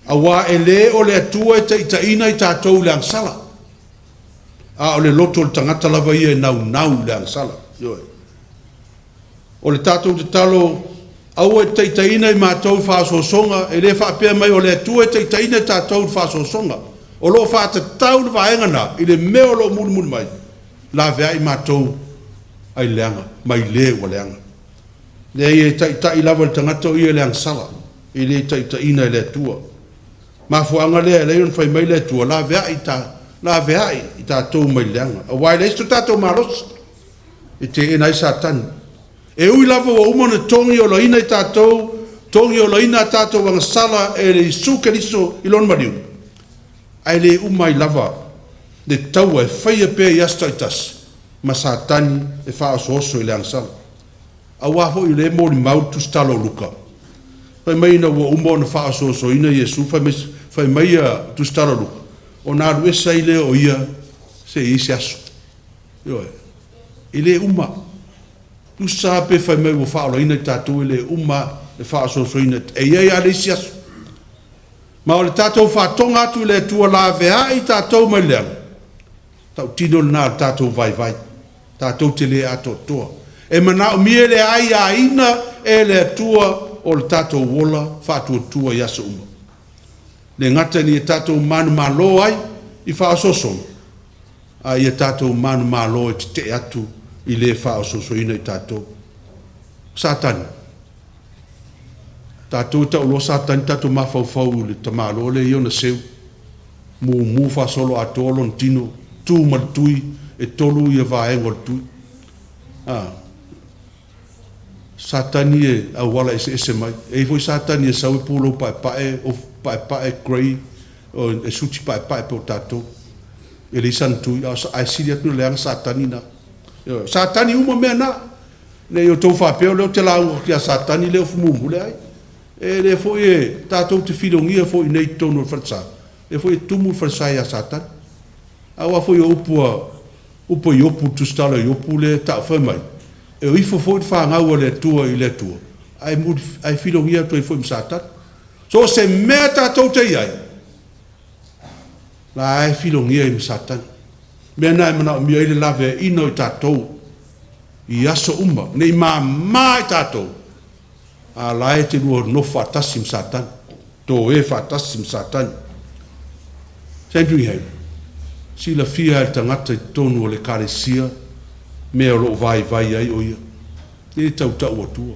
Speaker 1: aua e le o le Atua e taitaiina i tatou i le agasala, a o le loto o le tagata lava ia e naunau i le agasala. Ioe. O le tatou tatalo, aua e te taitaiina i matou i le faaosoosoga, e le faapea mai o le Atua e taitaiina i tatou i le faaosoosoga. O lo o faatatau le vaega lena i le mea o lo o mulimuli mai, laveai matou ai le leaga, mai le ua leaga. Leai, e taitai lava e le tagata o ia i le agasala, e le taitaiina e le Atua. Mafuaaga lea e ala ai ona fai mai le Atua, laveai, ta, laveai i tatou mai le leaga, aua e leai so tatou malosi e teena ai Satani. E ui lava ua uma ona togiolaina i tatou, togiolaina a tatou agasala e le Iesu Keriso i lona maliu, ae le uma ai lava le taua e faia pea i aso taitasi ma Satani e faaosooso i le agasala. Aua foi o lea e molimau le tusitala o Luka, fai mai ina ua uma ona faaosoosoina Iesu, fai mai, fai mai ia tusitala o Luka, ona alu ese ai lea o ia se i i ai se aso. Ioe. E le uma. Tusa lava pe fai mai ua faaolaina i tatou, e le uma le faaosoosoina. E i ai lava le isi aso. Ma o le tatou faatoga atu i le Atua laveai tatou mai le leaga, tautino lena o le tatou vaivai. Tatou te le atoatoa. E manaomia le aiaina e le Atua o le tatou ola faatuatua i aso uma. Le gata ina ia tatou manumalo ai i faaosoosoga, a ia tatou manumalo e tetee atu i le faaosoosoina i tatou. Satani, tatou e tauloa Satani, tatou mafaufau i le tamaloa lea e i ona seu, mumu faasoloatoa lona tino, tu ma le tui, e tolu ia vaega o le tui. A, Satani e auala eseese mai. E i ai foi Satani e sau e pulou paepae, ofu paepae, grey, e suti paepae pei o tatou. E leai sana tui, ae sili atu ona leaga Satani na. Ioe, Satani uma mea na. Ne i outou faapea o lea ou te lauga atu ia Satani lea e ofu mumu, leai. E lea foi e tatou te filogia foi i inei i totonu o le falesa, lea foi e tumu le falesa ia Satani. Aua foi o upu a upu a Iopu, le tusitala o Iopu lea e tau fai mai, e o ifo foi le fanau a le Atua i le Atua, ae muli, ae filogia atu ai foi ma Satani. So o se mea tatou te i ai, la e filogia ai ma Satani. Mea na e manaomia ai le laveaiina o i tatou i aso uma, ne i mama i tatou, a la e te lua nofo faatasi ma Satani, toe faatasi ma Satani. Sandringham, silafia e le tagata i totonu o le Ekalesia mea o lo o vaivai ai o ia. E le tau ta'u atua.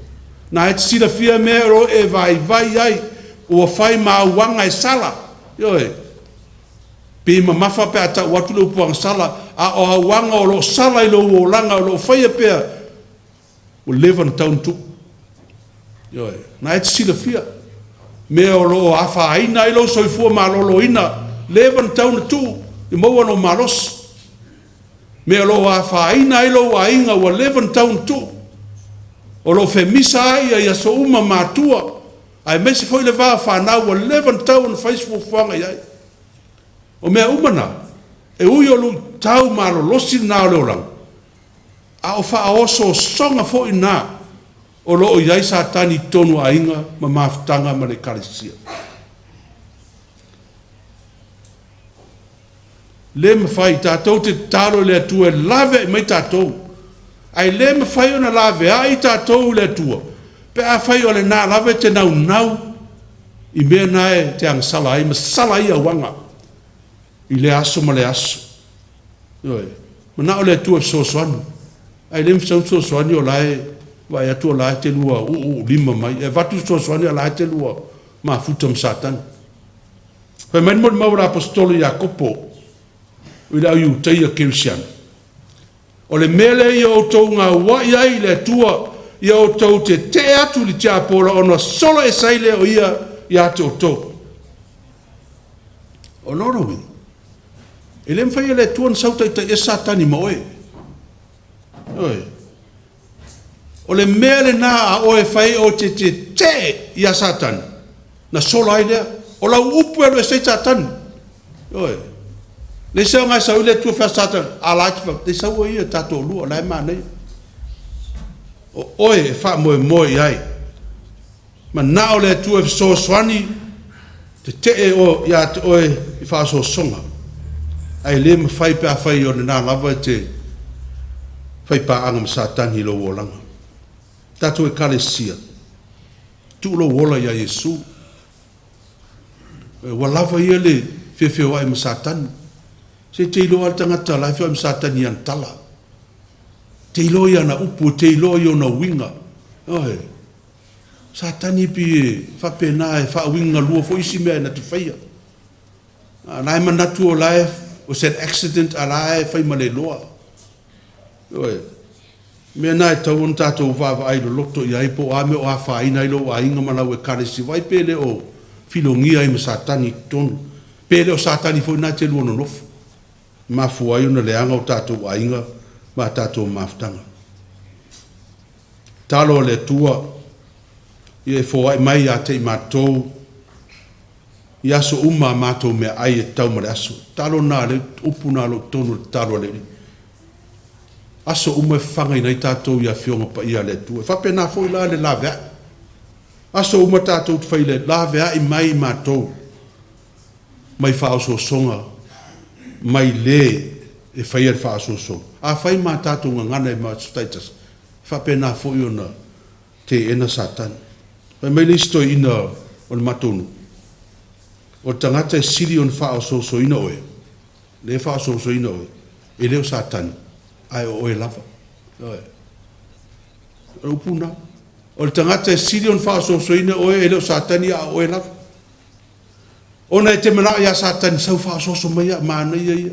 Speaker 1: Na e te silafia mea o lo o e vaivai ai, ua fai ma auaga e sala. Ioe. Pe mamafa pe a ta'u atu le upu agasala, a o auaga o lo o sala i lou olaga o lo o faia pea, ua leva ona tatau ona tuu. Ioe. Na e te silafia mea o lo o afaina ai lou soifua maloloina, leva ona tatau ona tuu e maua lou malosi. Mea o lo o afaina ai lou aiga, ua leva ona tatau ona tuu. O lo o femisa ai i aso uma matua, aemaise foi le va o fanau, ua leva ona tatau ona fai se fuafuaga i ai. O mea uma na, e ui o luitau malolosi na o le olaga, a o faaosoosoga foi na o lo o i ai Satani i totonu o aiga ma mafutaga ma le Ekalesia. Le mafai, tatou te tatalo i le Atua e laveai mai tatou, ae le mafai ona laveai tatou i le Atua pe afai o lena lava e te naunau i mea na e te agasala ai ma sala ai auaga i lea aso ma lea aso. Ioe. Manao le Atua e fesoasoani, ae le mafai ona fesoasoani o la e vaai atu o la e te lua uuulima mai. E avatu le fesoasoani a o la e te lua mafuta ma Satani. Fai mai le molimau a le Aposetolo Iakopo i le au Iutaia Kerisiano, o le mea lea ia outou gauai ai i le Atua, ia outou tetee atu i le tiapola ona sola ese ai lea o ia ia te outou. O lona uiga, e le mafai e le Atua ona sau taitaiese Satani ma oe. Ioe. O le mea lena a oe e fai ai oe te tetee ia Satani, na sola ai lea. O lau upu e alu ese ai Satani. Ioe. Le sau ngai sau le Atua fai Satani, a la te le sau ia tatou lua, la e manaia. O oe e faamoemoe i ai. Manao le Atua e fesoasoani, tetee o ia te oe i faaosoosoga. Ae le mafai pe afai o lena lava e te faipaaga ma Satani i lou olaga. Tatou Ekalesia, tuu lou ola ia Iesu. Ua lava ia le feofeoai ma Satani. Se te iloa le tagata la e feoai ma Satani i ana tala. Te iloa i ana upu, te iloa i ona uiga. Oe. Satani pi e faapena e faauiga lua foi isi mea na te faia. A la e manatu o la e was an accident, a la e fai ma le iloa. Oe. Mea na e tatau ona tatou vaavaai loloto i ai po o a mea o afaina ai lou aiga ma lau Ekalesia, vaai pe le o filogia ai ma Satani i totonu. Pe le o Satani foi na te lua nonofo. Mafua ai ona leaga o tatou aiga ma tatou mafutaga. Talo a le Atua, ia e foai mai ia te i matou i aso uma a matou mea ai e tau ma le aso. Talo na le upu na lo tonu le talo a le Alii. Aso uma e fafaga ai tatou i afioga paia a le Atua. E faapena foi la le laveai. Aso uma tatou te fai le laveai mai matou mai faaosoosoga mai le e faia le faaosoosoga. A fai ma tatou gagana e aso taitasi, e faapena foi ona teena Satani. Fai mai le isi toeaina o le matou nuu, o le tagata e sili ona faaosoosoina oe, le faaosoosoina oe, e le o Satani, ae o oe lava. Oe. O le upu na. O le tagata e sili ona faaosoosoina oe, e le o Satani, a o oe lava. Ona e te manao ia Satani, sau faaosooso mai au, manaia ia.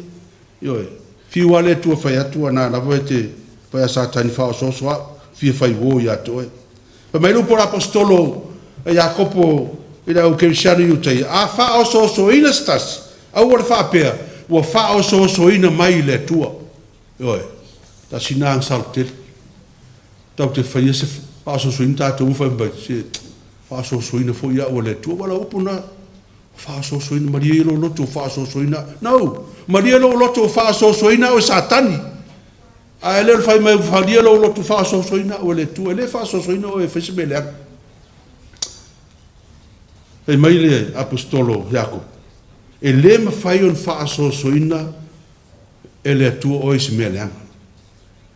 Speaker 1: Ioe. Fiu lava le Atua fai atu, ana lava e te fai a Satani faaosooso au, fia fai uo ia te oe. Fai mai le upu a le Aposetolo a Iakopo i le au Kerisiano Iutaia, a faaosoosoina se tasi, aua le faapea, ua faaosoosoina mai i le Atua. Ioe. Tasi na agasala tele. Tatou te faia se faaosoosoina tatou ma fai mai, se faaosoosoina foi au e le Atua. Ua lau upu na. Faaosoosoina, malie lou loto faaosoosoina. No, malie lou loto faaosoosoina au e Satani. Ae le o le fai mai malie lou loto faaosoosoina au e le Atua. E le faaosoosoina oe e fai se mea leaga. Fai mai le Aposetolo Iakopo, e le mafai ona faaosoosoina e le Atua oe i se mea leaga.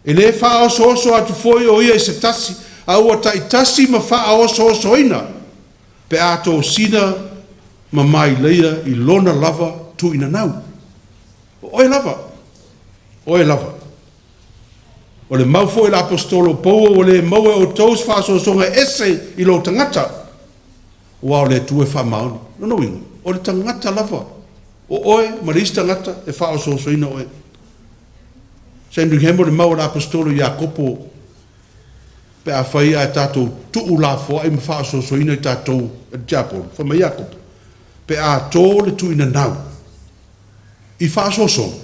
Speaker 1: E le faaosooso atu foi o ia i se tasi, a ua taitasi ma faaosoosoina pe a tosina ma maileia i lona lava tuuinanau. O oe lava, oe lava. O le mau foi a le Aposetolo o Paulo, ua le maua e outou se faaosoosoga e ese i lou tagata, aua o le Atua e faamaoni. O lona uiga, o le tagata lava, o oe ma le isi tagata e faaosoosoina oe. Sandringham o le mau a le Aposetolo Iakopo, pe afai ae tatou tuulafoai ma faaosoosoina i tatou e le tiapolo, fai mai Iakopo, pe a to le tuinanau i faaosoosoga,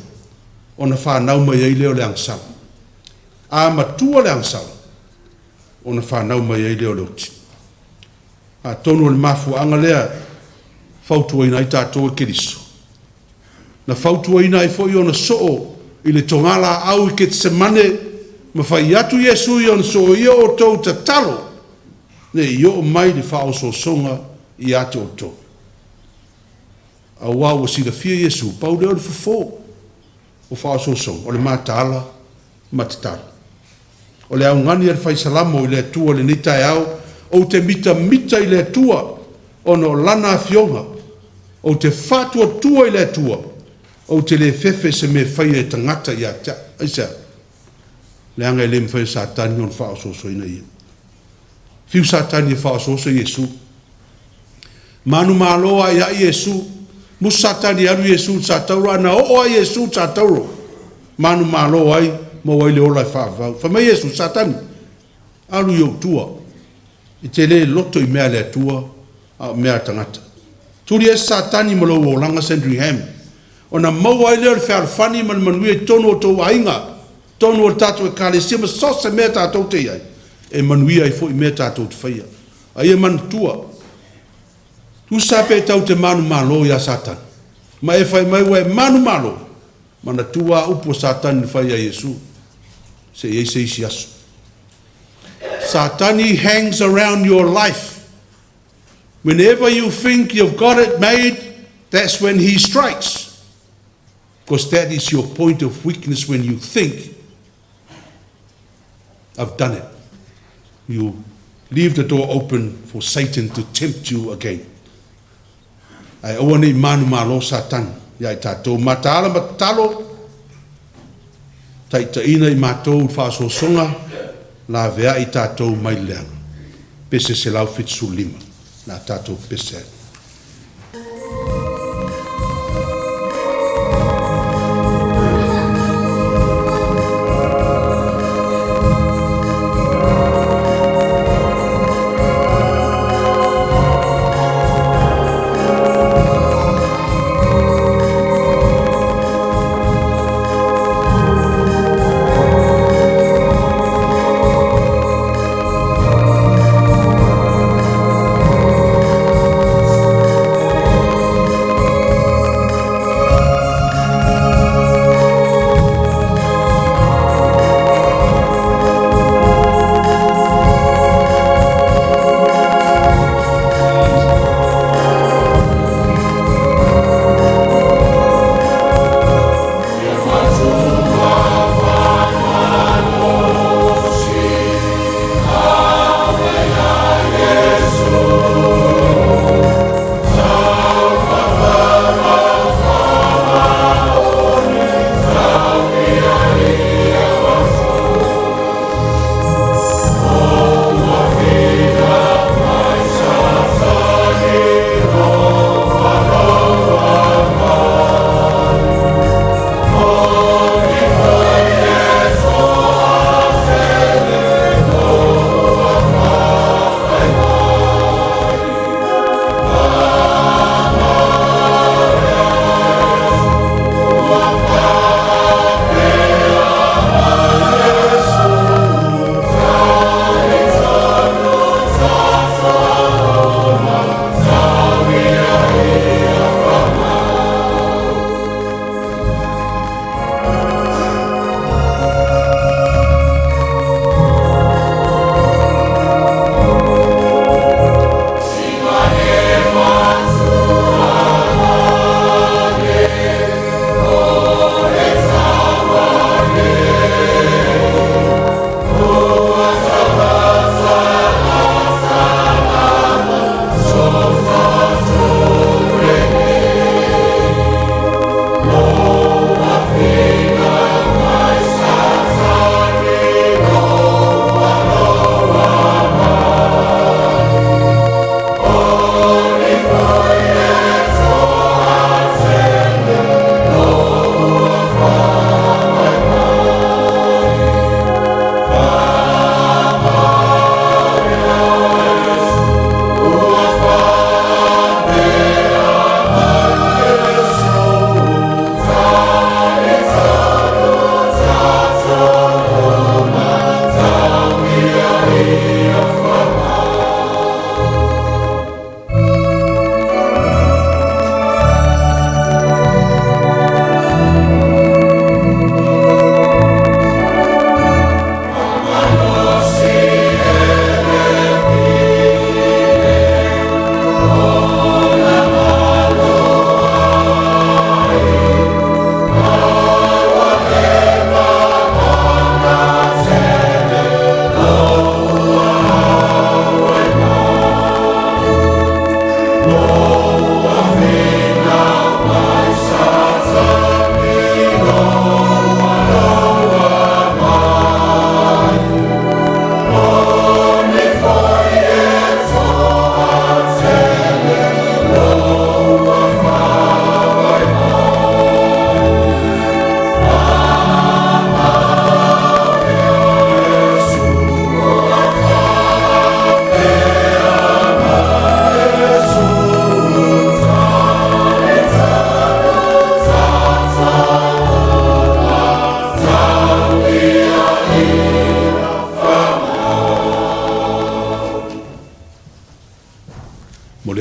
Speaker 1: ona fanau mai ai lea o le agasala. A matua le agasala, ona fanau mai ai lea o le oti. Atonu o le mafuaaga lea e fautuaina ai tatou e Keriso, na fautuaina ai foi ona soo i le togalaau i Ketisemane ma fai atu Iesu i ona soo, “Ia outou tatalo, ne i oo mai le faaosoosoga ia te outou.” Aua ua silafia e Iesu, pau lea o le fofo o faaosoosoga, o le mataala ma tatalo. O le augani a le Fai Salamo i le Atua i lenei taeao, ou te mitamita i le Atua ona o Lana Afioga, ou te faatuatua i le Atua, ou te le fefe i se mea e faia e tagata ia te au. Aisea? Leaga e le mafai e Satani ona faaosoosoina ia. Fiu Satani e faaosooso Iesu, manumalo aiai Iesu, musu Satani e alu Iesu i le satauro, ae na oo lava Iesu i le satauro, manumalo ai, maua ai le ola e faavavau. Fai mai Iesu, Satani, alu i ou tua, e te le loto i mea a le Atua, a o mea a tagata. Tuli ese Satani ma lou olaga Sandringham, ona maua ai lea o le fealofani ma le manuia i totonu o outou aiga, totonu o le tatou Ekalesia ma so o se mea tatou te i ai, e manuia ai foi mea tatou te faia. A ia manatua, tusa pe tatou te manumalo ia Satani, ma e fai mai ua e manumalo, manatua lava upu a Satani na fai ia Iesu, se i i ai se isi aso. Satani hangs around your life. Whenever you think you've got it made, that's when he strikes. Because that is your point of weakness when you think, I've done it. You leave the door open for Satan to tempt you again. Ae aua ne i manumalo Satani ia i tatou. Mataala ma tatalo, taitaiina i matou i faaosoosoga, laveai i tatou mai le leaga. Pese 175, o le a tatou pepese ai.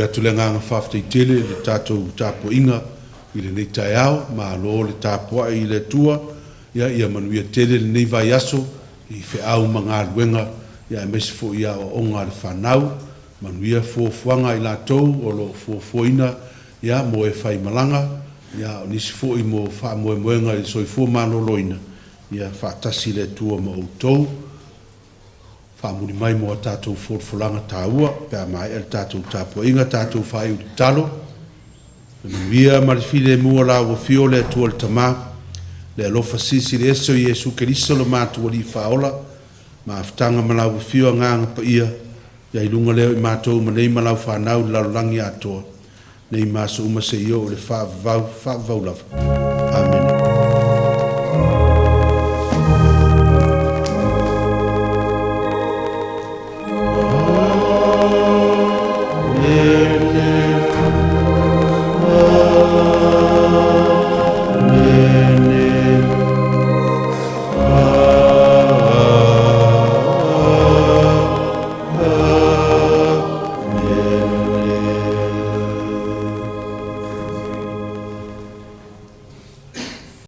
Speaker 1: Momoli atu le agaga faafetai tele i le tatou tapuaiga i lenei taeao, malo le tapuai i le Atua, ia manuia tele lenei vaiaso i feau ma galuega, aemaise foi aoaoga a le fanau. Manuia fuafuaga a i latou o lo o fuafuaina mo e faimalaga, a o nisi foi mo faamoemoega i le soifua maloloina, ia faatasi le Atua ma outou. Faamuli mai mo a tatou folafolaga taua pe a maea le tatou tapuaiga. Tatou faaiu i le tatalo. Ia manuia ma le filemu o lau Afio le Atua le Tama, le alofa Silisili Ese o Iesu Keriso lo matou Alii Faaola, mafutaga ma lau Afio Agaga Paia, ia i luga lea o i matou ma nei ma lau fanau i le lalolagi atoa, nei ma aso uma seia oo i le faavavau, faavavau lava.